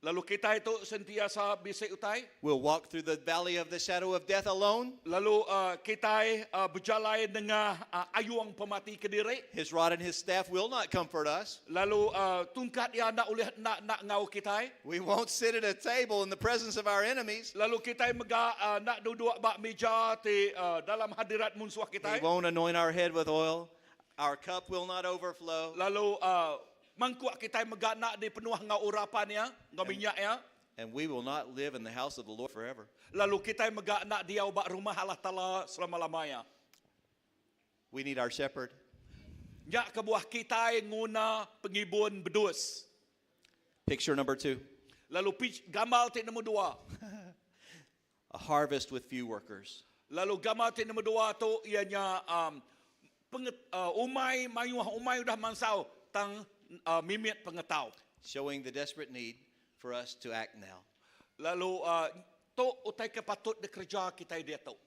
[SPEAKER 4] Lalu kita itu sentiasa bisik utai.
[SPEAKER 6] We'll walk through the valley of the shadow of death alone.
[SPEAKER 4] Lalu uh, kita uh, berjalan dengan uh, ayuang pemati kediri.
[SPEAKER 6] His rod and his staff will not comfort us.
[SPEAKER 4] Lalu uh, tungkat ia nak oleh nak nak ngau kita.
[SPEAKER 6] We won't sit at a table in the presence of our enemies.
[SPEAKER 4] Lalu kita mega uh, nak duduk bak meja ti uh, dalam hadirat musuh
[SPEAKER 6] He
[SPEAKER 4] kita.
[SPEAKER 6] won't anoint our head with oil. Our cup will not overflow.
[SPEAKER 4] Lalu uh, mangkuk kita mega nak dipenuh ngau urapan ya, ngau minyak ya.
[SPEAKER 6] And we will not live in the house of the Lord forever.
[SPEAKER 4] Lalu kita mega nak diau bak rumah Allah Taala selama-lamanya.
[SPEAKER 6] We need our shepherd.
[SPEAKER 4] Nyak kebuah kita nguna pengibun bedus.
[SPEAKER 6] Picture number two
[SPEAKER 4] Lalu pich, gamal ti nombor dua.
[SPEAKER 6] a harvest with few workers.
[SPEAKER 4] Lalu gambar ti nombor dua tu ianya um, penget, uh, umai mayuh umai udah mansau tang uh, mimit pengetau.
[SPEAKER 6] showing the desperate need for us to act now.
[SPEAKER 4] Lalu uh, tu utai ke patut dikerja kita dia tu.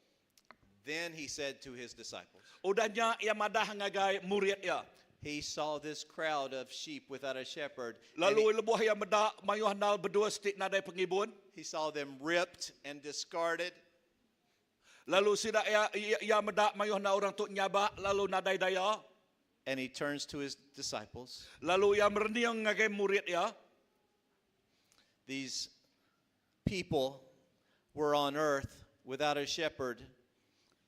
[SPEAKER 6] Then he said to his disciples,
[SPEAKER 4] Udahnya ia madah ngagai murid ia.
[SPEAKER 6] He saw this crowd of sheep without a shepherd. and
[SPEAKER 4] Lalu lebuh ia medak mayuh nal berdua stik nadai pengibun.
[SPEAKER 6] he, he saw them ripped and discarded,
[SPEAKER 4] Lalu sidak ia, ia, ia medak mayuh na orang tu nyabak lalu nadai daya.
[SPEAKER 6] and he turns to his disciples.
[SPEAKER 4] Lalu ia mereniang ngagai murid ia.
[SPEAKER 6] These people were on earth without a shepherd,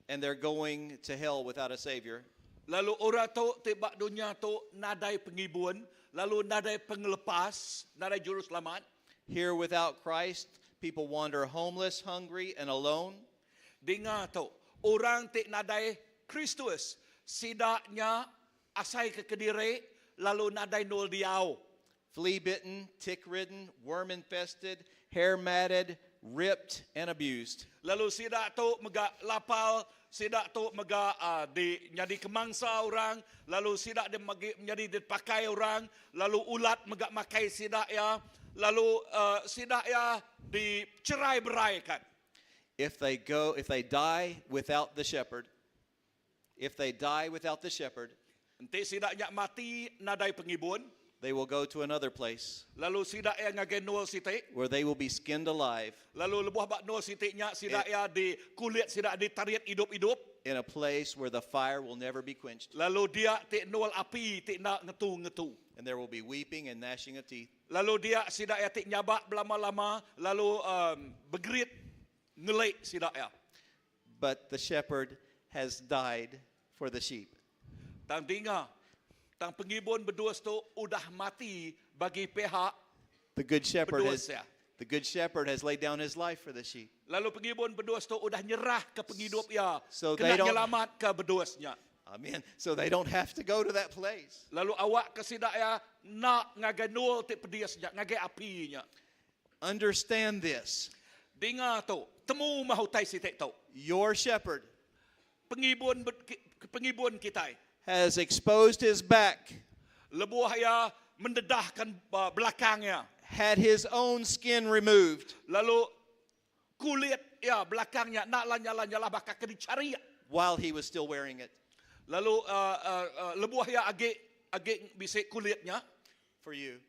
[SPEAKER 6] and they're going to hell without a savior.
[SPEAKER 4] Lalu orang tu tibak dunia tu nadai pengibun, lalu nadai pengelepas, nadai juru selamat.
[SPEAKER 6] Here without Christ, people wander homeless, hungry, and alone.
[SPEAKER 4] Dengar tu, orang ti nadai Kristus, sidaknya asai ke kediri, lalu nadai nul diau.
[SPEAKER 6] Flea bitten, tick ridden, worm infested, hair matted, ripped, and abused.
[SPEAKER 4] Lalu sidak tu mega lapal, sidak tu mega uh, di jadi kemangsa orang, lalu sidak dia magi, menjadi dipakai orang, lalu ulat mega makai sidak ya, lalu uh, sidak ya dicerai beraikan.
[SPEAKER 6] If they go, if they die without the shepherd, if they die without the shepherd,
[SPEAKER 4] Enti sidaknya mati nadai pengibun,
[SPEAKER 6] they will go to another place
[SPEAKER 4] lalu sidak ya ngagai nul sitik,
[SPEAKER 6] where they will be skinned alive
[SPEAKER 4] lalu lebuh bak nul sitiknya sidak ya di kulit sidak ditarik hidup-hidup,
[SPEAKER 6] in a place where the fire will never be quenched
[SPEAKER 4] lalu dia tik nul api tik nak ngetu-ngetu.
[SPEAKER 6] and there will be weeping and gnashing of teeth.
[SPEAKER 4] Lalu dia sidak ya tik nyabak berlama-lama, lalu um, bergerit ngelik sidak ya.
[SPEAKER 6] But the shepherd has died for the sheep.
[SPEAKER 4] Tang dinga, tang pengibun berdua tu udah mati bagi pihak
[SPEAKER 6] The good shepherd
[SPEAKER 4] Berdua
[SPEAKER 6] has,
[SPEAKER 4] ya.
[SPEAKER 6] the good shepherd has laid down his life for the sheep.
[SPEAKER 4] Lalu pengibun berdua tu udah nyerah ke penghidup ya.
[SPEAKER 6] So they
[SPEAKER 4] Kena
[SPEAKER 6] don't-
[SPEAKER 4] nyelamat ke berduasnya.
[SPEAKER 6] Amen. So they don't have to go to that place.
[SPEAKER 4] Lalu awak ke sidak ya nak ngagai nul tik pediasnya, ngagai apinya.
[SPEAKER 6] Understand this.
[SPEAKER 4] Dengar tu, temu mahutai sitik tu.
[SPEAKER 6] Your shepherd.
[SPEAKER 4] pengibun pengibun kitai.
[SPEAKER 6] Has exposed his back.
[SPEAKER 4] Lebuh iya mendedahkan belakang iya.
[SPEAKER 6] Had his own skin removed.
[SPEAKER 4] Lalu kulit iya belakang nya enda nyalah-nyalah baka ke dicharik.
[SPEAKER 6] While he was still wearing it.
[SPEAKER 4] Lalu lebuh iya agi agi bisi kulit nya.
[SPEAKER 6] For you.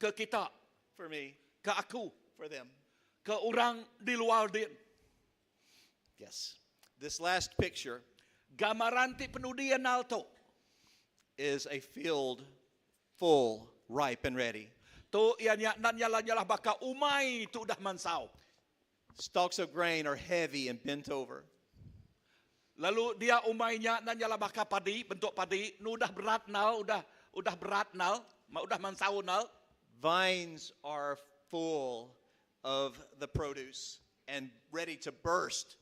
[SPEAKER 4] Ke kita.
[SPEAKER 6] For me.
[SPEAKER 4] Ke aku.
[SPEAKER 6] For them.
[SPEAKER 4] Ke orang di luar din.
[SPEAKER 6] Yes. This last picture.
[SPEAKER 4] Gambaran ti penudi anal tu.
[SPEAKER 6] Is a field full, ripe and ready.
[SPEAKER 4] Tu iya nya nan nyalah-nyalah baka umai tu udah mansau.
[SPEAKER 6] Stalks of grain are heavy and bent over.
[SPEAKER 4] Lalu dia umai nya nan nyalah baka padi, bentuk padi, nu udah berat nal, udah udah berat nal, ma udah mansau nal.
[SPEAKER 6] Vines are full of the produce and ready to burst.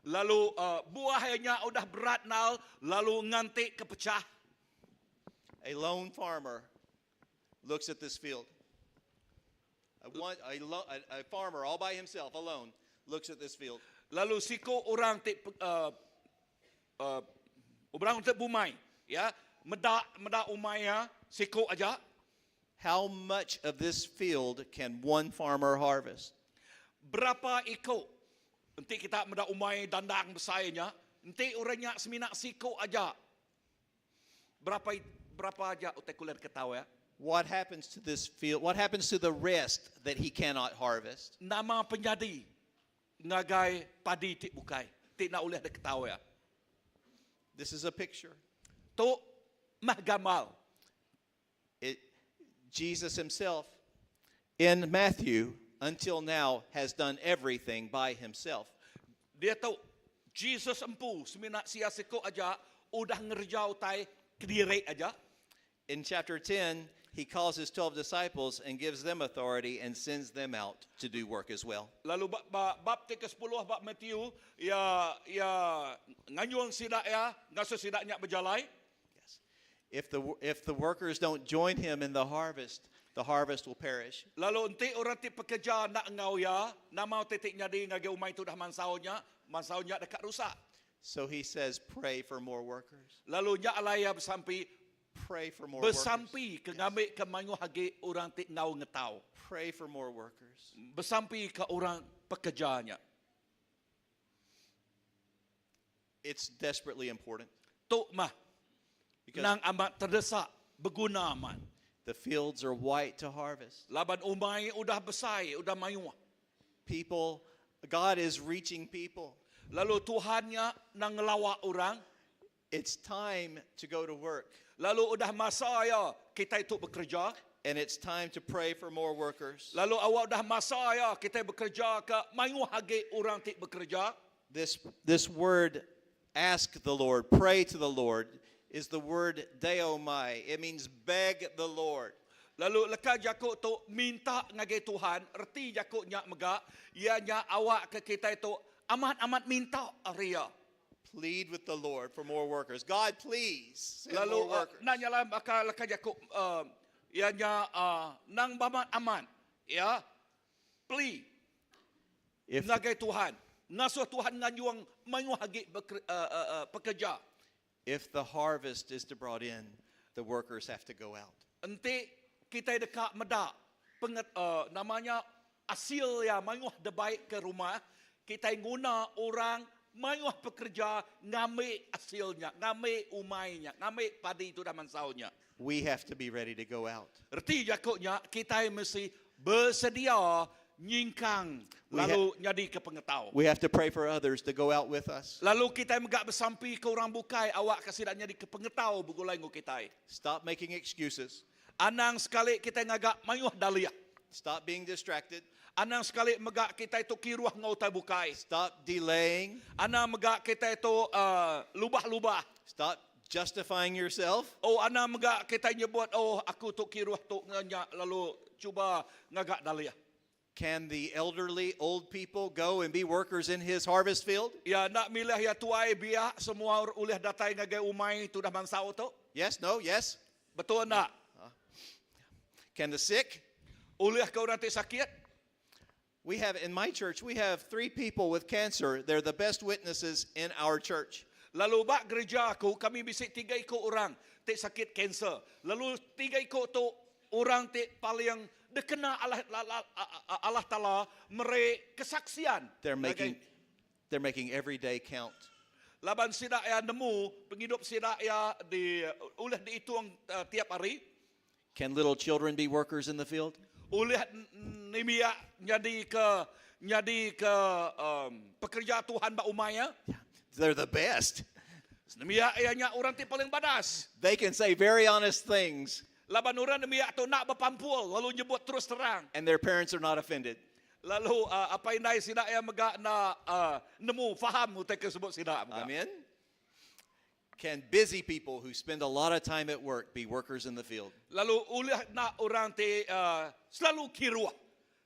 [SPEAKER 4] Lalu uh, buah nya udah berat nal, lalu nganti ke pecah.
[SPEAKER 6] A lone farmer looks at this field. A, one, a, lo, a, a farmer all by himself, alone, looks at this field.
[SPEAKER 4] Lalu siko orang ti uh, uh, orang ti bumai, ya, meda meda umai ya, siko aja.
[SPEAKER 6] How much of this field can one farmer harvest?
[SPEAKER 4] Berapa iko? Enti kita meda umai dandang besai nya, enti orang nya semina siko aja. Berapa berapa aja utai kulit ketawa ya?
[SPEAKER 6] What happens to this field? What happens to the rest that he cannot harvest?
[SPEAKER 4] Nama penyadi ngagai padi ti bukai, ti na ulih diketawa ya.
[SPEAKER 6] This is a picture.
[SPEAKER 4] Tu mah gamal.
[SPEAKER 6] It, Jesus himself in Matthew until now has done everything by himself.
[SPEAKER 4] Diatu Jesus empu semina sia siku aja udah ngereja utai kediri aja.
[SPEAKER 6] In chapter 10, he calls his 12 disciples and gives them authority and sends them out to do work as well.
[SPEAKER 4] Lalu ba, ba, bab ti ke-10 bab Matthew ya ya nganyuang sida ya ngasuh sida nya bejalai.
[SPEAKER 6] Yes. If the, if the workers don't join him in the harvest, the harvest will perish.
[SPEAKER 4] Lalu enti orang ti pekerja enda enggau iya, nama utai ti nyadi ngagai umai tu udah mansau nya, mansau nya deka rusak.
[SPEAKER 6] So he says, pray for more workers.
[SPEAKER 4] Lalu nya alai iya besampi,
[SPEAKER 6] Pray for more workers.
[SPEAKER 4] Besampi ke ngambi ke mayuh agi orang ti enggau ngetau.
[SPEAKER 6] Pray for more workers.
[SPEAKER 4] Besampi ke orang pekerja nya.
[SPEAKER 6] It's desperately important.
[SPEAKER 4] Tu mah
[SPEAKER 6] Because
[SPEAKER 4] nang amat terdesak, beguna amat.
[SPEAKER 6] The fields are white to harvest.
[SPEAKER 4] Laban umai udah besai, udah mayuh.
[SPEAKER 6] People, God is reaching people.
[SPEAKER 4] Lalu Tuhan nya nang ngelawa orang.
[SPEAKER 6] It's time to go to work.
[SPEAKER 4] Lalu udah masa ya kita itu bekerja.
[SPEAKER 6] And it's time to pray for more workers.
[SPEAKER 4] Lalu awak udah masa ya kita bekerja ke mayuh agi orang ti bekerja.
[SPEAKER 6] This, this word, ask the Lord, pray to the Lord, is the word deomai. It means beg the Lord.
[SPEAKER 4] Lalu leka jaku tu minta ngagai Tuhan, reti jaku nya mega, iya nya awak ke kitai tu amat-amat minta ari iya.
[SPEAKER 6] Plead with the Lord for more workers. God, please send
[SPEAKER 4] Lalu
[SPEAKER 6] more workers.
[SPEAKER 4] enda nya lah baka leka jaku uh, iya nya uh, nang bamat amat ya plea
[SPEAKER 6] If
[SPEAKER 4] ngagai Tuhan. Ngasuh Tuhan nganyuang mayuh agi beker, uh, uh, uh, pekerja.
[SPEAKER 6] If the harvest is to brought in, the workers have to go out.
[SPEAKER 4] Enti kitai deka meda penget, uh, namanya asil ya mayuh debaik ke rumah, kitai nguna orang mayuh pekerja ngambi asilnya, ngambi umainya, ngambi padi itu dah mansaunya.
[SPEAKER 6] We have to be ready to go out.
[SPEAKER 4] Reti jakuknya kitai mesti bersedia nyingkang lalu nyadi ke pengetau.
[SPEAKER 6] We have to pray for others to go out with us.
[SPEAKER 4] Lalu kitai mega besampi ke orang bukai awak ke sida nyadi ke pengetau begulai enggau kitai.
[SPEAKER 6] Stop making excuses.
[SPEAKER 4] Anang sekali kitai ngaga mayuh daliah.
[SPEAKER 6] Stop being distracted.
[SPEAKER 4] Anang sekali mega kitai tu kiruh enggau utai bukai.
[SPEAKER 6] Stop delaying.
[SPEAKER 4] Anang mega kitai tu uh, lubah-lubah.
[SPEAKER 6] Stop justifying yourself.
[SPEAKER 4] Oh anang mega kitai nyebut oh aku tu kiruh tu nya lalu cuba ngaga daliah.
[SPEAKER 6] Can the elderly, old people go and be workers in his harvest field?
[SPEAKER 4] Ya enda milih ya tuai biak semua ulih datai ngagai umai tu dah mansau tu.
[SPEAKER 6] Yes, no, yes.
[SPEAKER 4] Betul enda?
[SPEAKER 6] Can the sick?
[SPEAKER 4] Ulih ke orang ti sakit?
[SPEAKER 6] We have, in my church, we have 3 people with cancer. They're the best witnesses in our church.
[SPEAKER 4] Lalu ba gereja aku kami bisi tiga iku orang ti sakit kanser. Lalu tiga iku tu orang ti paling dikena Allah Allah Taala meri kesaksian
[SPEAKER 6] They're
[SPEAKER 4] ngagai
[SPEAKER 6] making, they're making every day count.
[SPEAKER 4] Laban sida iya nemu pengidup sida iya di ulih diitung tiap hari.
[SPEAKER 6] Can little children be workers in the field?
[SPEAKER 4] Ulih nembiak nyadi ke nyadi ke um, pekerja Tuhan ba umai iya.
[SPEAKER 6] They're the best.
[SPEAKER 4] Nembiak iya nya orang ti paling badas.
[SPEAKER 6] They can say very honest things,
[SPEAKER 4] Laban orang nembiak tu enda bepampul lalu nyebut terus terang.
[SPEAKER 6] and their parents are not offended.
[SPEAKER 4] Lalu uh, apai indai sida iya mega enda uh, nemu faham utai ke sebut sida mega.
[SPEAKER 6] Amen. Can busy people who spend a lot of time at work be workers in the field?
[SPEAKER 4] Lalu ulih nak orang ti uh, selalu kiruh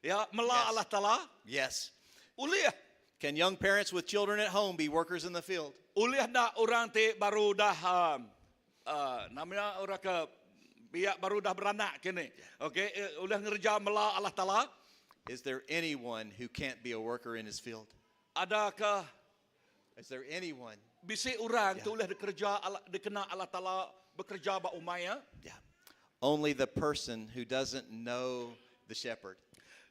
[SPEAKER 4] ya mela
[SPEAKER 6] Yes.
[SPEAKER 4] Allah Taala
[SPEAKER 6] Yes.
[SPEAKER 4] ulih.
[SPEAKER 6] Can young parents with children at home be workers in the field?
[SPEAKER 4] Ulih nak orang ti baru dah um, uh, namanya orang ke biak baru dah beranak kini. Okey, eh, ulih ngerja mela Allah Taala.
[SPEAKER 6] Is there anyone who can't be a worker in his field?
[SPEAKER 4] Adakah
[SPEAKER 6] Is there anyone?
[SPEAKER 4] bisi orang tu ulih dikerja Allah, dikena Allah Taala bekerja ba umai ya?
[SPEAKER 6] Yeah. Only the person who doesn't know the shepherd.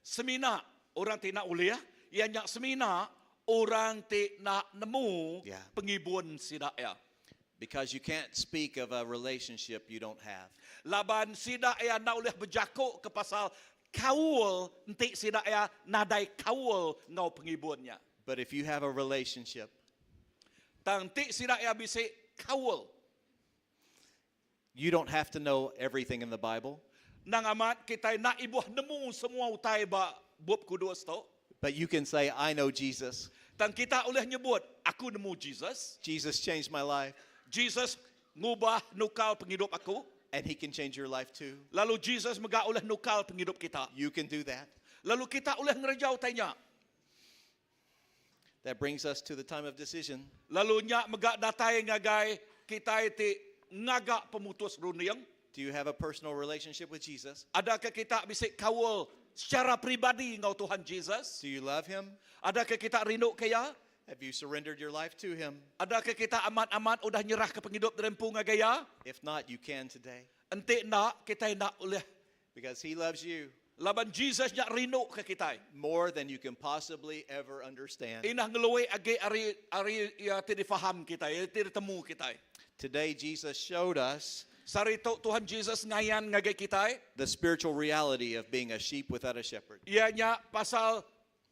[SPEAKER 4] Semina orang ti nak ulih, iya nya semina orang ti nak nemu
[SPEAKER 6] Yeah.
[SPEAKER 4] pengibun sida ya.
[SPEAKER 6] Because you can't speak of a relationship you don't have.
[SPEAKER 4] Laban sida ya nak ulih berjakuk ke pasal kaul enti sida ya nadai kaul ngau pengibunnya.
[SPEAKER 6] But if you have a relationship,
[SPEAKER 4] Tang ti sida ya bisi kaul.
[SPEAKER 6] you don't have to know everything in the Bible,
[SPEAKER 4] Nang amat kita nak ibuh nemu semua utai ba bup kudus tu.
[SPEAKER 6] but you can say, I know Jesus.
[SPEAKER 4] Tang kita ulih nyebut aku nemu Jesus.
[SPEAKER 6] Jesus changed my life,
[SPEAKER 4] Jesus ngubah nukal penghidup aku.
[SPEAKER 6] and he can change your life too.
[SPEAKER 4] Lalu Jesus mega ulih nukal penghidup kita.
[SPEAKER 6] You can do that.
[SPEAKER 4] Lalu kita ulih ngereja utainya.
[SPEAKER 6] That brings us to the time of decision.
[SPEAKER 4] Lalu nyak mega datai ngagai kita ti ngagak pemutus runding.
[SPEAKER 6] Do you have a personal relationship with Jesus?
[SPEAKER 4] Adakah kita bisi kawal secara pribadi ngau Tuhan Jesus?
[SPEAKER 6] Do you love him?
[SPEAKER 4] Adakah kita rindu ke ya?
[SPEAKER 6] Have you surrendered your life to him?
[SPEAKER 4] Adakah kita amat-amat udah nyerah ke penghidup derempu ngagai ya?
[SPEAKER 6] If not, you can today
[SPEAKER 4] Enti nak kita nak ulih.
[SPEAKER 6] because he loves you
[SPEAKER 4] Laban Jesus nyak rindu ke kita.
[SPEAKER 6] more than you can possibly ever understand.
[SPEAKER 4] Inah ngeluai agi ari ari ya ti difaham kita, ya ti ditemu kita.
[SPEAKER 6] Today, Jesus showed us
[SPEAKER 4] Sari tu Tuhan Jesus ngayan ngagai kita.
[SPEAKER 6] the spiritual reality of being a sheep without a shepherd.
[SPEAKER 4] Ia nya pasal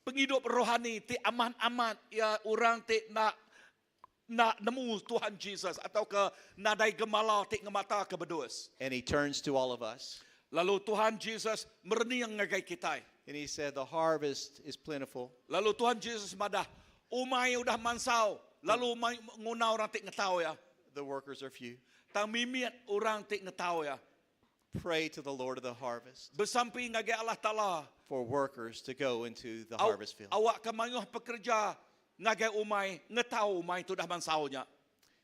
[SPEAKER 4] penghidup rohani ti amat-amat ya orang ti nak nak nemu Tuhan Jesus atau ke nadai gemala ti ngemata ke bedus.
[SPEAKER 6] And he turns to all of us
[SPEAKER 4] Lalu Tuhan Jesus merening ngagai kita.
[SPEAKER 6] and he said, The harvest is plentiful,
[SPEAKER 4] Lalu Tuhan Jesus madah, umai udah mansau, lalu umai nguna orang ti ngetau ya.
[SPEAKER 6] the workers are few.
[SPEAKER 4] Tang mimiat orang ti ngetau ya.
[SPEAKER 6] Pray to the Lord of the harvest
[SPEAKER 4] Bersampi ngagai Allah Taala.
[SPEAKER 6] for workers to go into the
[SPEAKER 4] Aw-
[SPEAKER 6] harvest field.
[SPEAKER 4] Awak kemayuh pekerja ngagai umai ngetau umai tu dah mansaunya.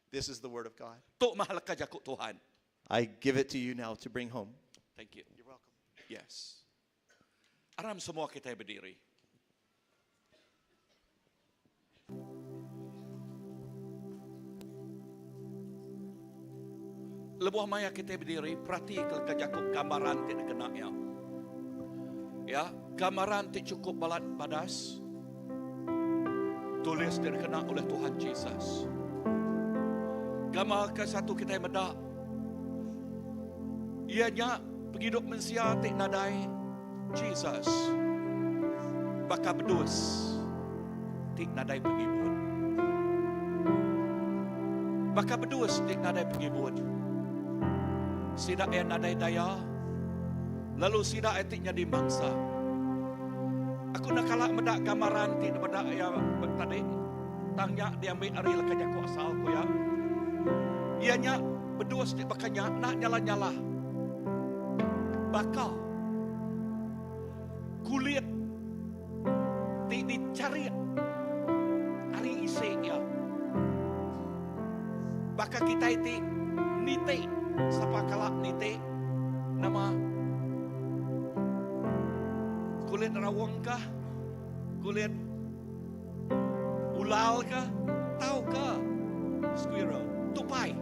[SPEAKER 6] This is the word of God.
[SPEAKER 4] Tok mahal jakuk Tuhan.
[SPEAKER 6] I give it to you now to bring home.
[SPEAKER 4] Thank you.
[SPEAKER 6] You're welcome.
[SPEAKER 4] Yes. Aram semua kita berdiri. Lebuh maya kita berdiri, perhati ke Jakub gambaran ti kena ya. Ya, gambaran ti cukup balat badas. Tulis dia kena oleh Tuhan Jesus. Gambar ke satu kita yang medak. Ianya penghidup mensia ti nadai Jesus. Baka bedus ti nadai pengibun. Baka bedus ti nadai pengibun. Sida yang nadai daya, lalu sida ti jadi mangsa. Aku nak kalak medak gambaran ti medak ya tadi. Tangnya diambil ari leka jaku asal ku ya. Ianya bedus ti bakanya nak nyala-nyala. Baka kulit ti dicari ari isi ya. Baka kita ti nite sapa kalak nite nama kulit rawang kah kulit ulal kah tau kah Squirrel. Tupai.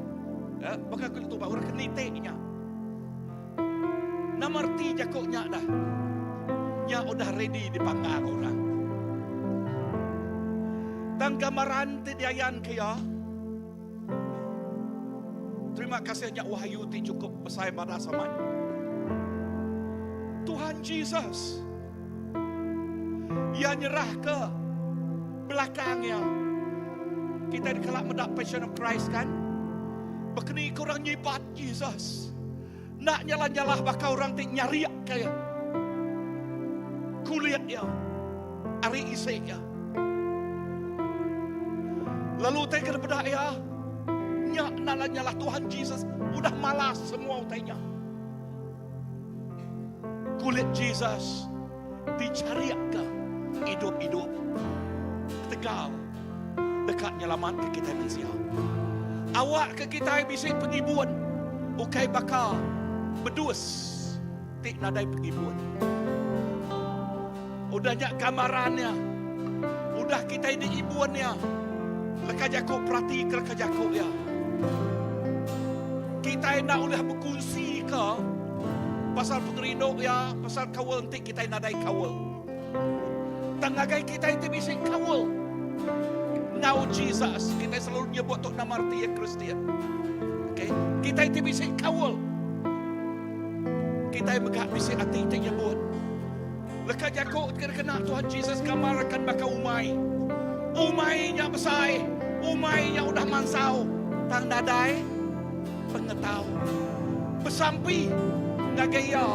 [SPEAKER 4] Eh, baka kulit tupai. Orang ke nitik nya. Nama reti jaku nya dah? Nya udah ready dipanggang orang. Tang gambaran ti diayanka iya, terima kasih nya wahyu ti chukup besai badas amat. Tuhan Jesus Iya nyerahka belakang iya. Kitai dikala meda Passion of Christ kan? Bekeni ke orang nyibat Jesus. Enda nyalah-nyalah baka orang ti nyarikka iya. Kulit iya ari isi iya. Lalu utai ke dipeda iya, nya enda nyalah Tuhan Jesus udah malas semua utai nya. Kulit Jesus dicharikka idup-idup ketegal deka nyelamatka kitai mensia. Awakka kitai bisi pengibun ukai baka bedus ti nadai pengibun. Udah nya gambaran iya, udah kitai diibun iya, leka jaku peratika leka jaku iya. Kitai enda ulih bekunsika pasal pengerindu iya, pasal kaul enti kitai nadai kaul. Tang ngagai kitai ti bisi kaul enggau Jesus, kitai selalu nyebut tu nama reti iya Kristian. Okay. Kitai ti bisi kaul, kitai mega bisi ati ti nyebut. Leka jaku ti dikena Tuhan Jesus gambarkan baka umai. Umai nya besai, umai nya udah mansau, tang nadai pengetau. Besampi ngagai Iya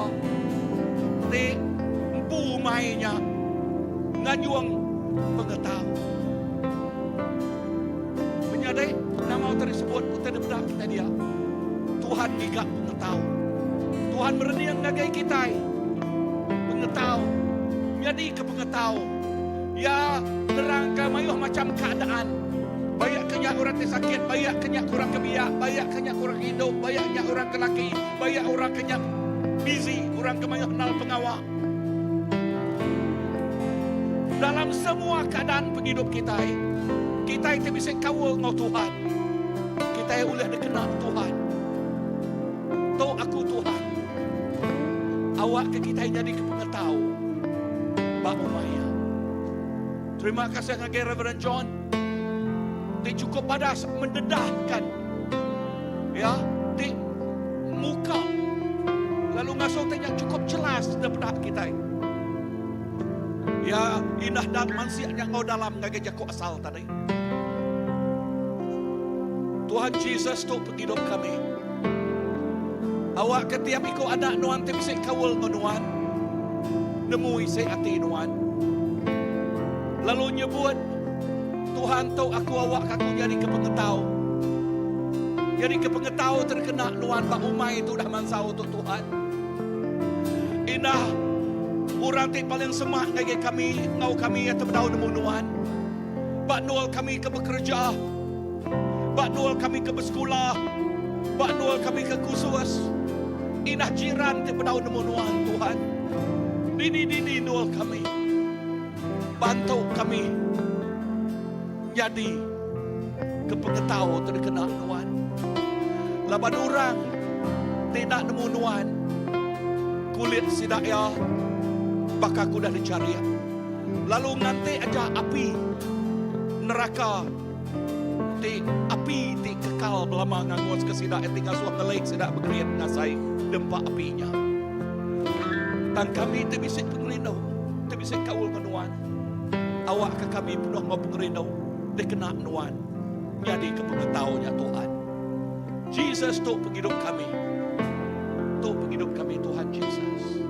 [SPEAKER 4] ti empu umai nya nganjung pengetau. Menyadi, nama utai disebut utai dipeda kitai dia. Tuhan ngiga pengetau. Tuhan merening ngagai kitai pengetau, nyadika pengetau. Iya nerangka mayuh macham keadaan. Bayak ke nya orang ti sakit, bayak ke nya orang ke biak, bayak ke nya orang ke indu, bayak nya orang ke laki, bayak orang ke nya busy, orang ke mayuh nal pengawa. Dalam semua keadaan pengidup kitai, kitai ti bisi kaul enggau Tuhan, kitai ulih dikena Tuhan. Tu aku Tuhan. Awakka kitai nyadika pengetau ba umai iya. Terima kasih ngagai Reverend John ti chukup badas mendedahkan ya ti muka lalu ngasuh ti nya chukup jelas daripada kitai. Ya indah dan mansik nya enggau dalam ngagai jaku asal tadi. Tuhan Jesus tu pengidup kami. Awakka tiap iku anak nuan ti bisi kaul enggau nuan, nemu isi ati nuan. Lalu nyebut, Tuhan tu aku awakka aku nyadika pengetau. Nyadika pengetau ti dikena nuan ba umai ti udah mansau tu Tuhan. Indah orang ti paling semak ngagai kami enggau kami iya tebedau nemu nuan. Ba endur kami ke bekereja, ba endur kami ke besekula, ba endur kami ke kursus, indah jiran ti bedau nemu nuan Tuhan. Dini-dini endur kami. Bantu kami nyadi ke pengetau ti dikena nuan. Laban orang ti enda nemu nuan, kulit sida iya baka ke udah dicharik. Lalu nganti aja api neraka ti api ti kekal belama nganguska sida ti ngasuh ngelik sida begerit ngasai dempa api nya. Tang kami ti bisi pengerindu, ti bisi kaul enggau Nuan, awakka kami penuh enggau pengerindu dikena Nuan nyadika pengetau nya Tuhan. Jesus tu pengidup kami. Tu pengidup kami Tuhan Jesus.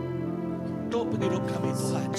[SPEAKER 4] Tu pengidup kami Tuhan.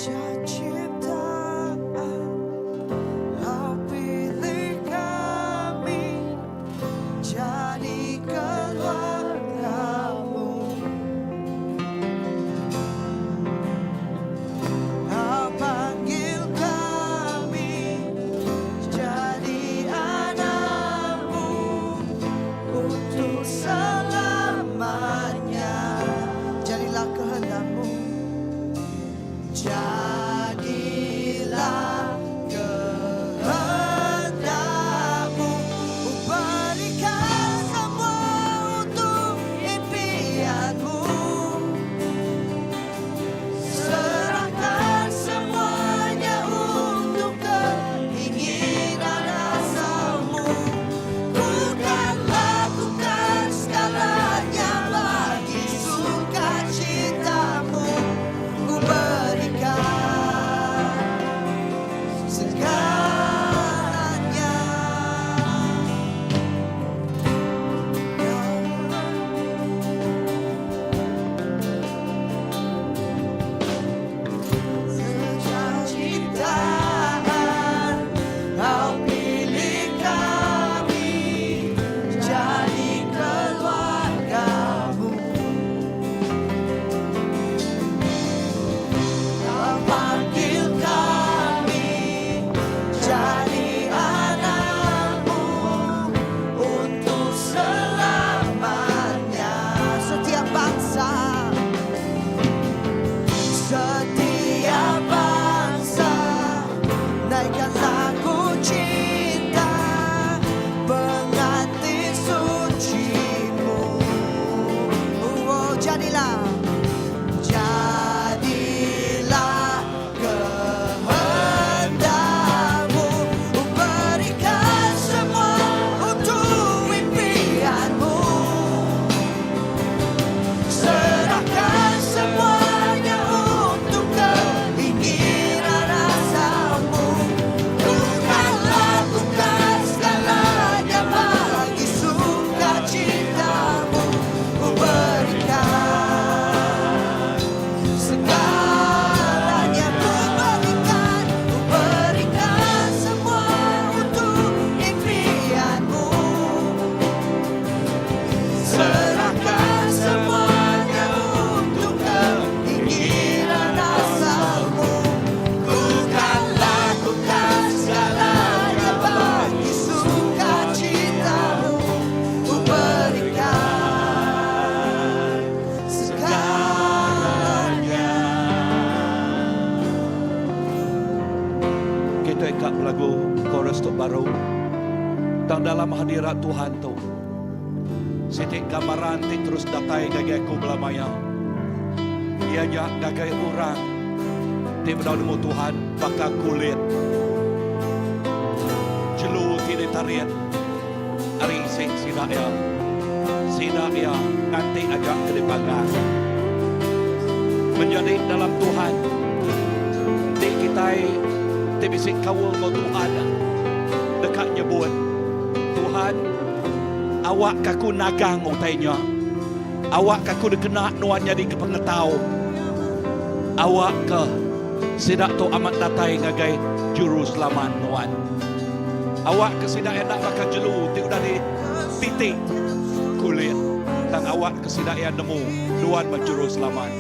[SPEAKER 4] Tuhan tu. Siti gambaran ti terus datai ngagai aku bala maya iya nya ngagai orang ti bedau nemu Tuhan baka kulit jelu ti ditarit ari isi sida iya. Sida iya nganti aja ke dipanggang. Menyadi dalam Tuhan enti kitai ti bisi kaul enggau Tuhan deka nyebut Tuhan Awakka aku nagang utai nya. Awakka aku dikena nuan nyadika pengetau. Awakka sida tu amat datai ngagai Juruselamat nuan. Awakka sida iya enda baka jelu ti udah dititik kulit, tang awakka sida iya nemu nuan meh Juruselamat.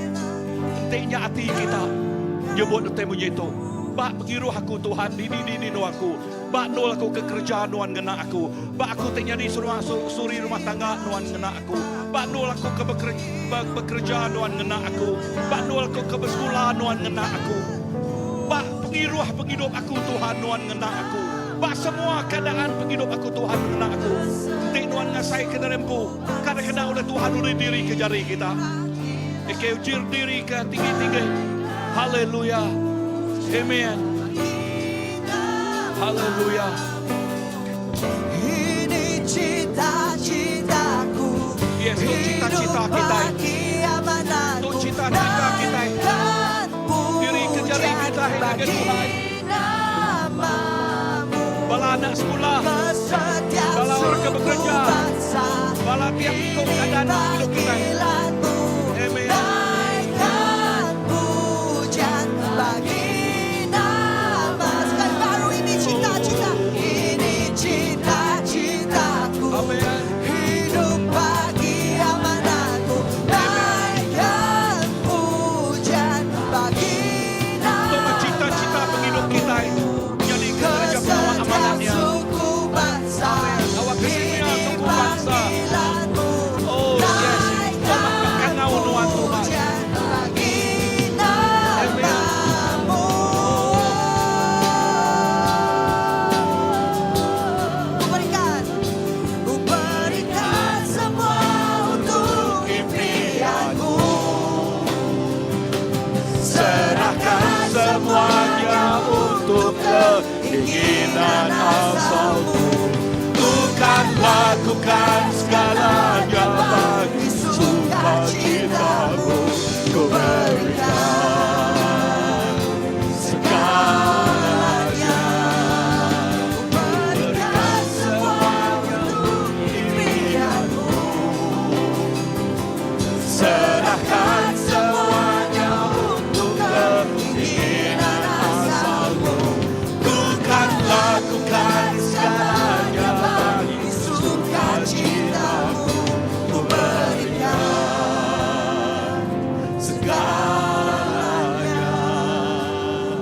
[SPEAKER 4] Enti nya ati kita nyebut utai munyi tu, Ba pengiruh aku Tuhan dini-dini endur aku. Ba endur aku ke kereja nuan ngena aku. Ba aku ti nyadi suri rumah tangga nuan ngena aku. Ba endur aku ke bekereja nuan ngena aku. Ba endur aku ke besekula nuan ngena aku. Ba pengiruh pengidup aku Tuhan nuan ngena aku. Ba semua keadaan pengidup aku Tuhan ngena aku. Enti nuan ngasaika diri empu, kadang-kadang ulih Tuhan ulih dirika jari kita. Ike ujir diri ke tinggi-tinggi. Haleluya. Amen. Haleluya.
[SPEAKER 3] Ini cita-citaku.
[SPEAKER 4] Yes, tu cita-cita kita. Tu cita-cita kita. Diri ke jari kita ngagai Tuhan. Bala anak sekula. Bala orang ke bekerja. Bala tiap iku keadaan hidup kita. Amen. Amen. Tu meh cita-cita pengidup kitai nyadi ke ngereja pengawa amanat iya. Amen. Awakka semia suku bansa. Oh yes. Tambah ka kangau nuan Tuhan. Amen. Serahkan semuanya untuk keinginan asalmu. Ku kan lakukan segalanya bagi sukacitamu. Ku berikan segalanya. Ku berikan semuanya untuk impianmu. Serahkan semuanya untuk keinginan asalmu. Ku kan lakukan segalanya bagi sukacitamu. Ku berikan segalanya.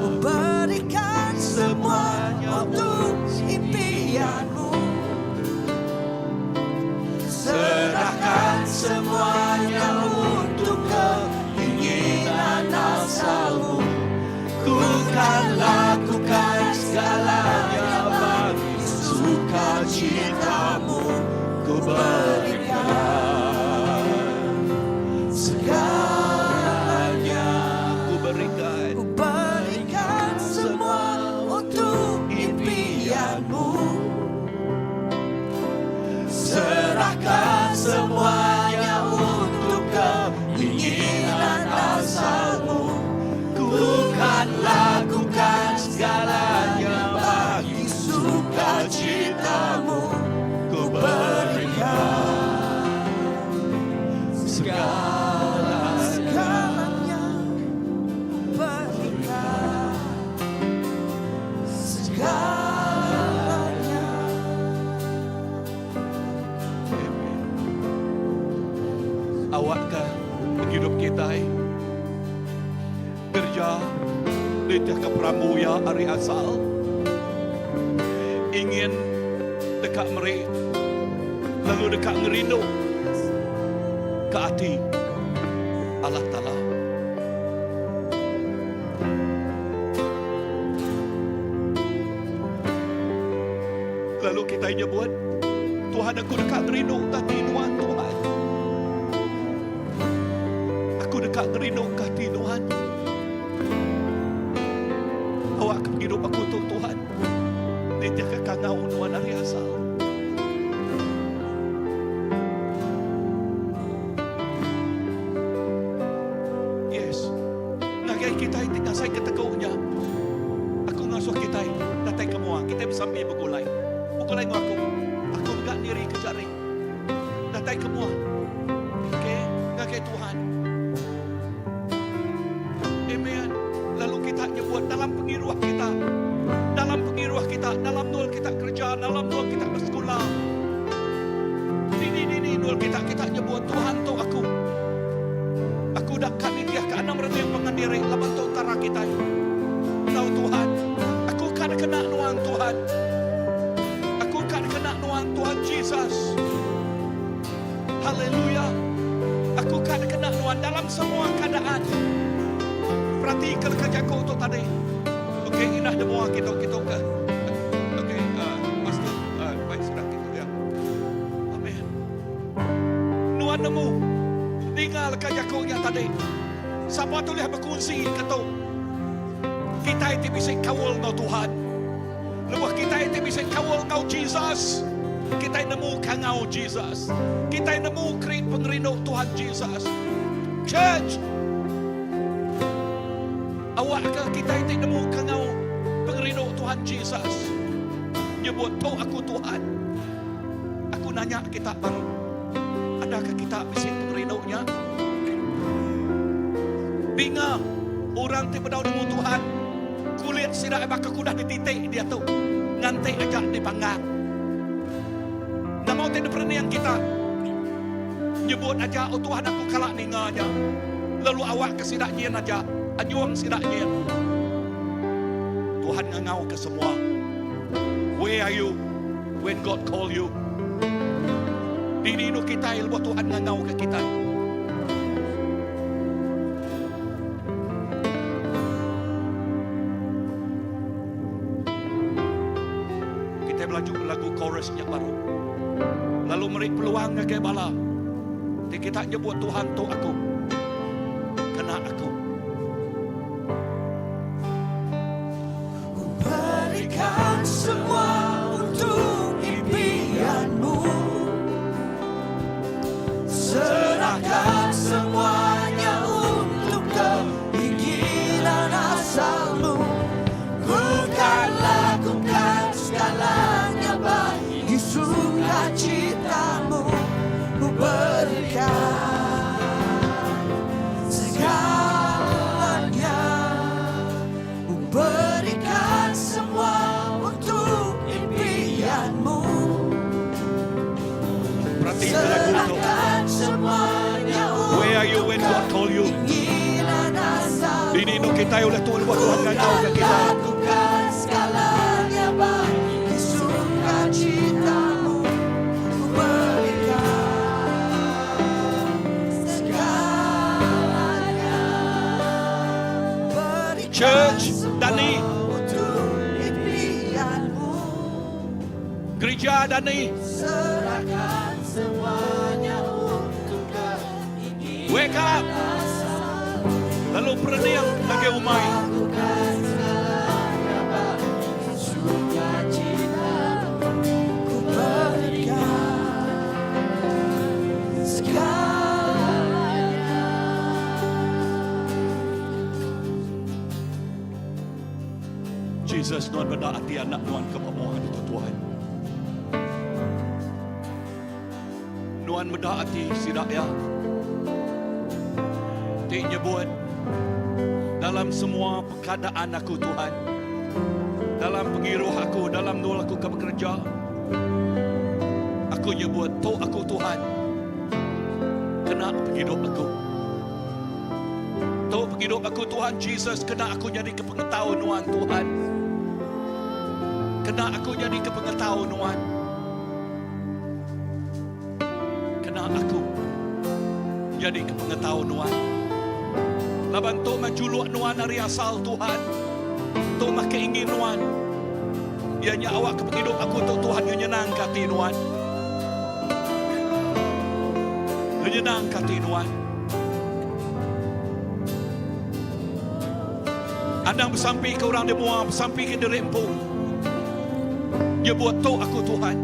[SPEAKER 3] Ku berikan semua untuk impianmu.
[SPEAKER 4] Serahkan semuanya untuk keinginan asalmu. Ku kan lakukan segalanya bagi sukacitamu. Ku berikan segalanya. Ku berikan.
[SPEAKER 3] Ku berikan semua untuk impianmu.
[SPEAKER 4] Serahkan semuanya untuk keinginan asalmu. Ku kan lakukan segalanya bagi sukacitamu. Ku berikan segalanya.
[SPEAKER 3] Segalanya ku berikan. Segalanya.
[SPEAKER 4] Amen. Awakka pengidup kitai kerja nitihka perambu iya ari asal ingin deka meri lalu deka ngerindu ke ati Allah Taala. Lalu kitai nyebut, Tuhan. Tuhan aku deka ngerindu ke ati nuan Tuhan. Aku deka ngerindu ke ati nuan. Awak ke pengidup aku tu Tuhan. Nitih ke kangau nuan ari asal. Yes. Ngagai kitai ti ngasai ke tegu nya. Aku ngasuh kitai datai ke mua. Kitai besampi begulai. Begulai enggau aku. Aku mega niri ke jari. Datai ke mua. Okay. Ngagai Tuhan. Amen. Lalu kita nyebut dalam pengiruh kita. Dalam pengiruh kita. Dalam nul kita kerja. Dalam nul kita bersekolah. Dini-dini nul kita. Kita nyebut Tuhan tu aku. Aku dah ka nitih ka anang merening pangan diri laban tu entara kitai enggau Tuhan. Aku ka dikena nuan Tuhan. Aku ka dikena nuan Tuhan Jesus. Haleluya. Aku ka dikena nuan dalam semua keadaan. Peratika leka jaku tu tadi. Okey indah demua kitu kitu ke. Okey uh, pastor uh, baik sudah kitu ya. Amen. Nuan nemu ninga leka jaku nya tadi. Sapa tulih bekunsi ke tu? Kitai ti bisi kaul enggau Tuhan. Lebuh kitai ti bisi kaul enggau Jesus, kitai nemu kangau Jesus. Kitai nemu keri pengerindu Tuhan Jesus. Church, awakka kitai ti nemu kangau pengerindu Tuhan Jesus nyebut tu aku Tuhan. Aku nanya kita baru, adakah kita bisi pengerindu nya? Dinga orang ti bedau nemu Tuhan, kulit sida baka ke udah dititik diatu, nganti aja dipanggang. Nama ti diperening kita? Nyebut aja, Oh Tuhan aku kala ninga nya. Lalu awakka sida nyin aja, anyung sida nyin. Tuhan ngangauka semua. Where are you when God call you? Dini inu kitai lebuh Tuhan ngangauka kitai. Kitai belagu lagu chorus nya baru. Lalu meri peluang ngagai bala ti kita nyebut Tuhan tu aku. Kena aku.
[SPEAKER 3] Ku berikan semua untuk impianmu Serahkan semuanya untuk keinginan asalmu Ku kan lakukan segalanya bagi sukacitamu Ku berikan segalanya Ku berikan semua untuk impianmu
[SPEAKER 4] Perhatikan lagu tu.
[SPEAKER 3] Serahkan semuanya
[SPEAKER 4] Where are you when God call you?
[SPEAKER 3] keinginan asalmu
[SPEAKER 4] Dini nu kita oleh Tuhan buat Tuhan ngangau ke kita.
[SPEAKER 3] Lakukan segalanya bagi sukacitamu Ku berikan segalanya Berikan
[SPEAKER 4] Church,
[SPEAKER 3] semua
[SPEAKER 4] Dani.
[SPEAKER 3] untuk impianmu
[SPEAKER 4] Gereja Dani,
[SPEAKER 3] Serahkan semuanya untuk keinginan
[SPEAKER 4] wake up. Lalu perening ngagai umai.
[SPEAKER 3] Lakukan segalanya bagi sukacitamu Ku berikan segalanya
[SPEAKER 4] Jesus nuan meda ati anak nuan ke pemohon itu Tuhan. Nuan meda ati sidak ya. Ti nyebut dalam semua keadaan aku Tuhan. Dalam pengiruh aku, dalam nul aku ke bekerja. Aku nyebut tu aku Tuhan. Kena penghidup aku. Tu penghidup aku Tuhan Jesus kena aku jadi ke pengetahuan nuan Tuhan. Kena aku jadi ke pengetahuan nuan. Kena aku jadi ke pengetahuan nuan. Laban tu mah juluk nuan ari asal Tuhan. Tu mah keingin nuan. Ianya awak ke penghidup aku tu Tuhan yang nyenang ke hati nuan. Ngenyenangka ati nuan. Anang besampi ke orang di mua, besampi ke diri empu. Nyebut tu aku Tuhan.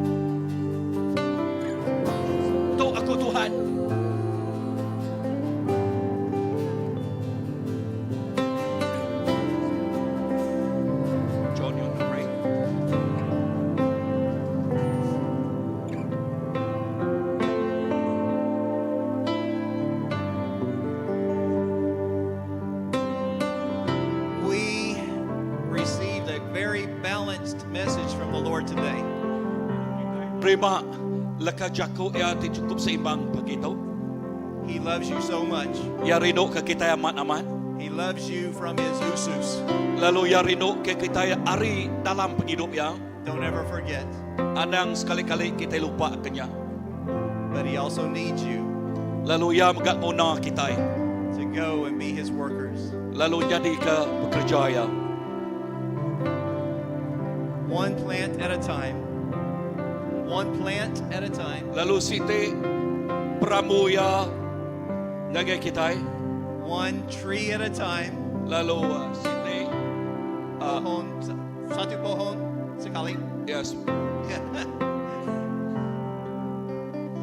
[SPEAKER 4] Tu aku Tuhan. John, you want to pray?
[SPEAKER 6] We received a very balanced message from the Lord today.
[SPEAKER 4] Terima leka jaku ya ti cukup seimbang pagi tu.
[SPEAKER 6] He loves you so much.
[SPEAKER 4] Ya rindu ke kita amat-amat.
[SPEAKER 6] He loves you from his usus.
[SPEAKER 4] Lalu ya rindu ke kita ari dalam penghidup ya.
[SPEAKER 6] Don't ever forget.
[SPEAKER 4] Anang sekali-kali kita lupa kenya.
[SPEAKER 6] But he also needs you
[SPEAKER 4] Lalu ya megak nguna kita.
[SPEAKER 6] to go and be his workers.
[SPEAKER 4] Lalu jadi ke bekerja ya.
[SPEAKER 6] One plant at a time. One plant at a time.
[SPEAKER 4] Lalu siti peramu ya ngagai kita.
[SPEAKER 6] One tree at a time.
[SPEAKER 4] Lalu uh, siti uh,
[SPEAKER 6] Pohon, satu pohon sekali.
[SPEAKER 4] yes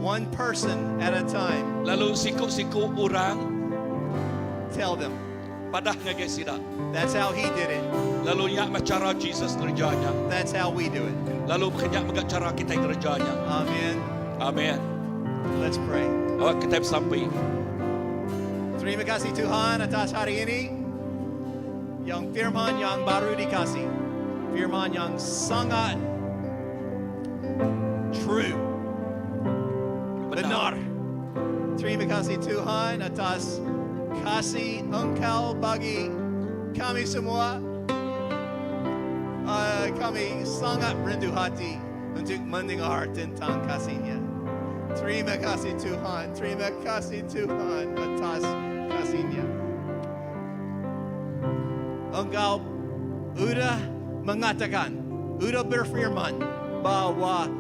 [SPEAKER 6] One person at a time.
[SPEAKER 4] Lalu siku-siku orang
[SPEAKER 6] Tell them.
[SPEAKER 4] padah ngagai sida.
[SPEAKER 6] That's how he did it.
[SPEAKER 4] Lalu nya cara Jesus kerjanya.
[SPEAKER 6] That's how we do it.
[SPEAKER 4] Lalu kenya mega cara kita kerjanya.
[SPEAKER 6] Amen.
[SPEAKER 4] Amin.
[SPEAKER 6] Let's pray.
[SPEAKER 4] Awak kita bersampi.
[SPEAKER 6] Terima kasih Tuhan atas hari ini. Yang firman yang baru dikasih. Firman yang sangat true. Benar. Terima kasih Tuhan atas kasih Engkau bagi kami semua. Uh, kami sangat rindu hati untuk mendengar tentang kasihnya. Terima kasih Tuhan, terima kasih Tuhan atas kasihnya. Engkau udah mengatakan, udah berfirman bahwa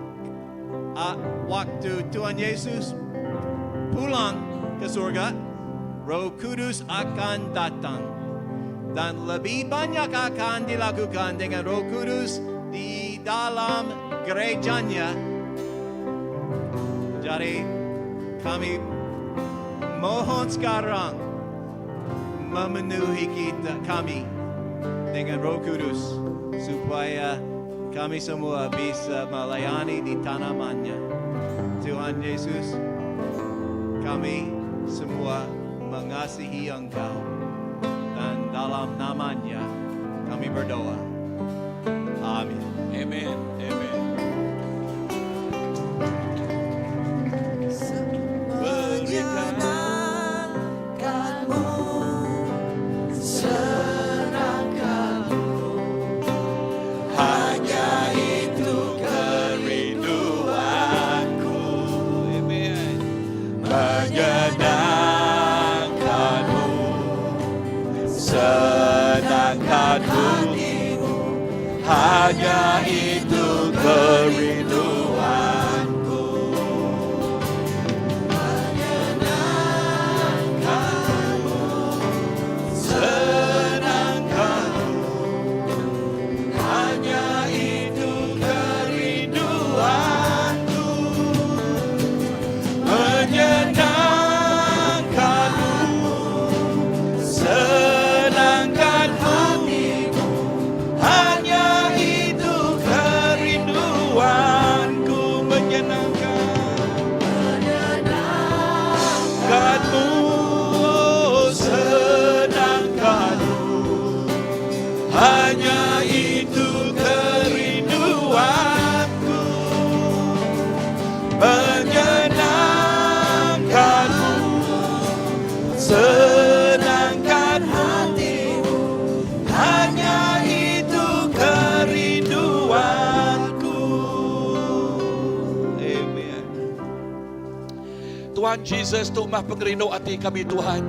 [SPEAKER 6] uh, waktu Tuhan Yesus pulang ke surga, Roh Kudus akan datang. Dan lebih banyak akan dilakukan dengan Roh Kudus di dalam gerejanya. Jadi kami mohon sekarang memenuhi kita kami dengan Roh Kudus supaya kami semua bisa melayani di tanamannya. Tuhan Yesus, kami semua mengasihi Engkau dan dalam namanya kami berdoa. Amin.
[SPEAKER 4] Amen. Amen.
[SPEAKER 3] Menyenangkanmu, senangkanmu,
[SPEAKER 4] Hanya itu kerinduanku. Amen. Menyenangkanmu, senangkanmu. Hanya itu kerinduanku. Menyenangkanmu, senangkanmu. Hanya itu kerinduanku. Menyenangkanmu, senangkan hatimu. Hanya itu kerinduanku. Menyenangkan Menyenangkanmu, senangkanmu. Hanya itu kerinduanku. Menyenangkanmu, senangkan hatimu. Hanya itu kerinduanku. Amen. Tuhan Jesus tu mah pengerindu hati kami Tuhan.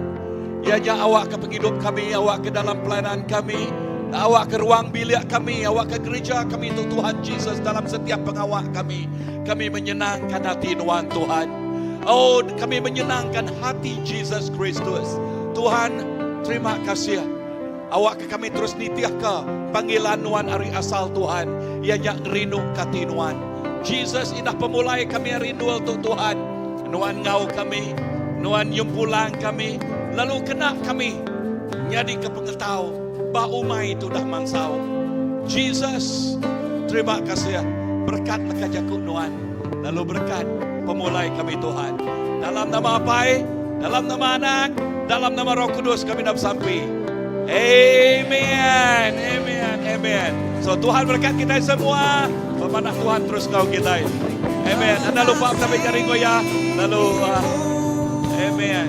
[SPEAKER 4] Ianya awak ke penghidup kami, awak ke dalam pelayanan kami, awak ke ruang bilik kami, awak ke gereja kami tu Tuhan Jesus dalam setiap pengawak kami. Kami menyenangkan hati Tuhan Tuhan. Oh, kami menyenangkan hati Jesus Kristus. Tuhan, terima kasih. Awak ke kami terus nitih ke panggilan Nuan ari asal Tuhan. Ianya ngerindu ke ati Nuan. Jesus indah pemulai kami ari endur tu Tuhan. Nuan ngau kami, Nuan nyempulang kami, lalu kena kami nyadi ke pengetau ba umai tu dah mansau. Jesus, terima kasih berkat leka jaku Nuan, lalu berkat pemulai kami Tuhan. Dalam nama Apai, dalam nama Anak, dalam nama Roh Kudus kami nak sampai. Amen. Amen. Amen. So Tuhan berkat kita semua. Pemanah Tuhan terus kau kita. Amen. Anda lupa sampai jari goyah. Lalu amen.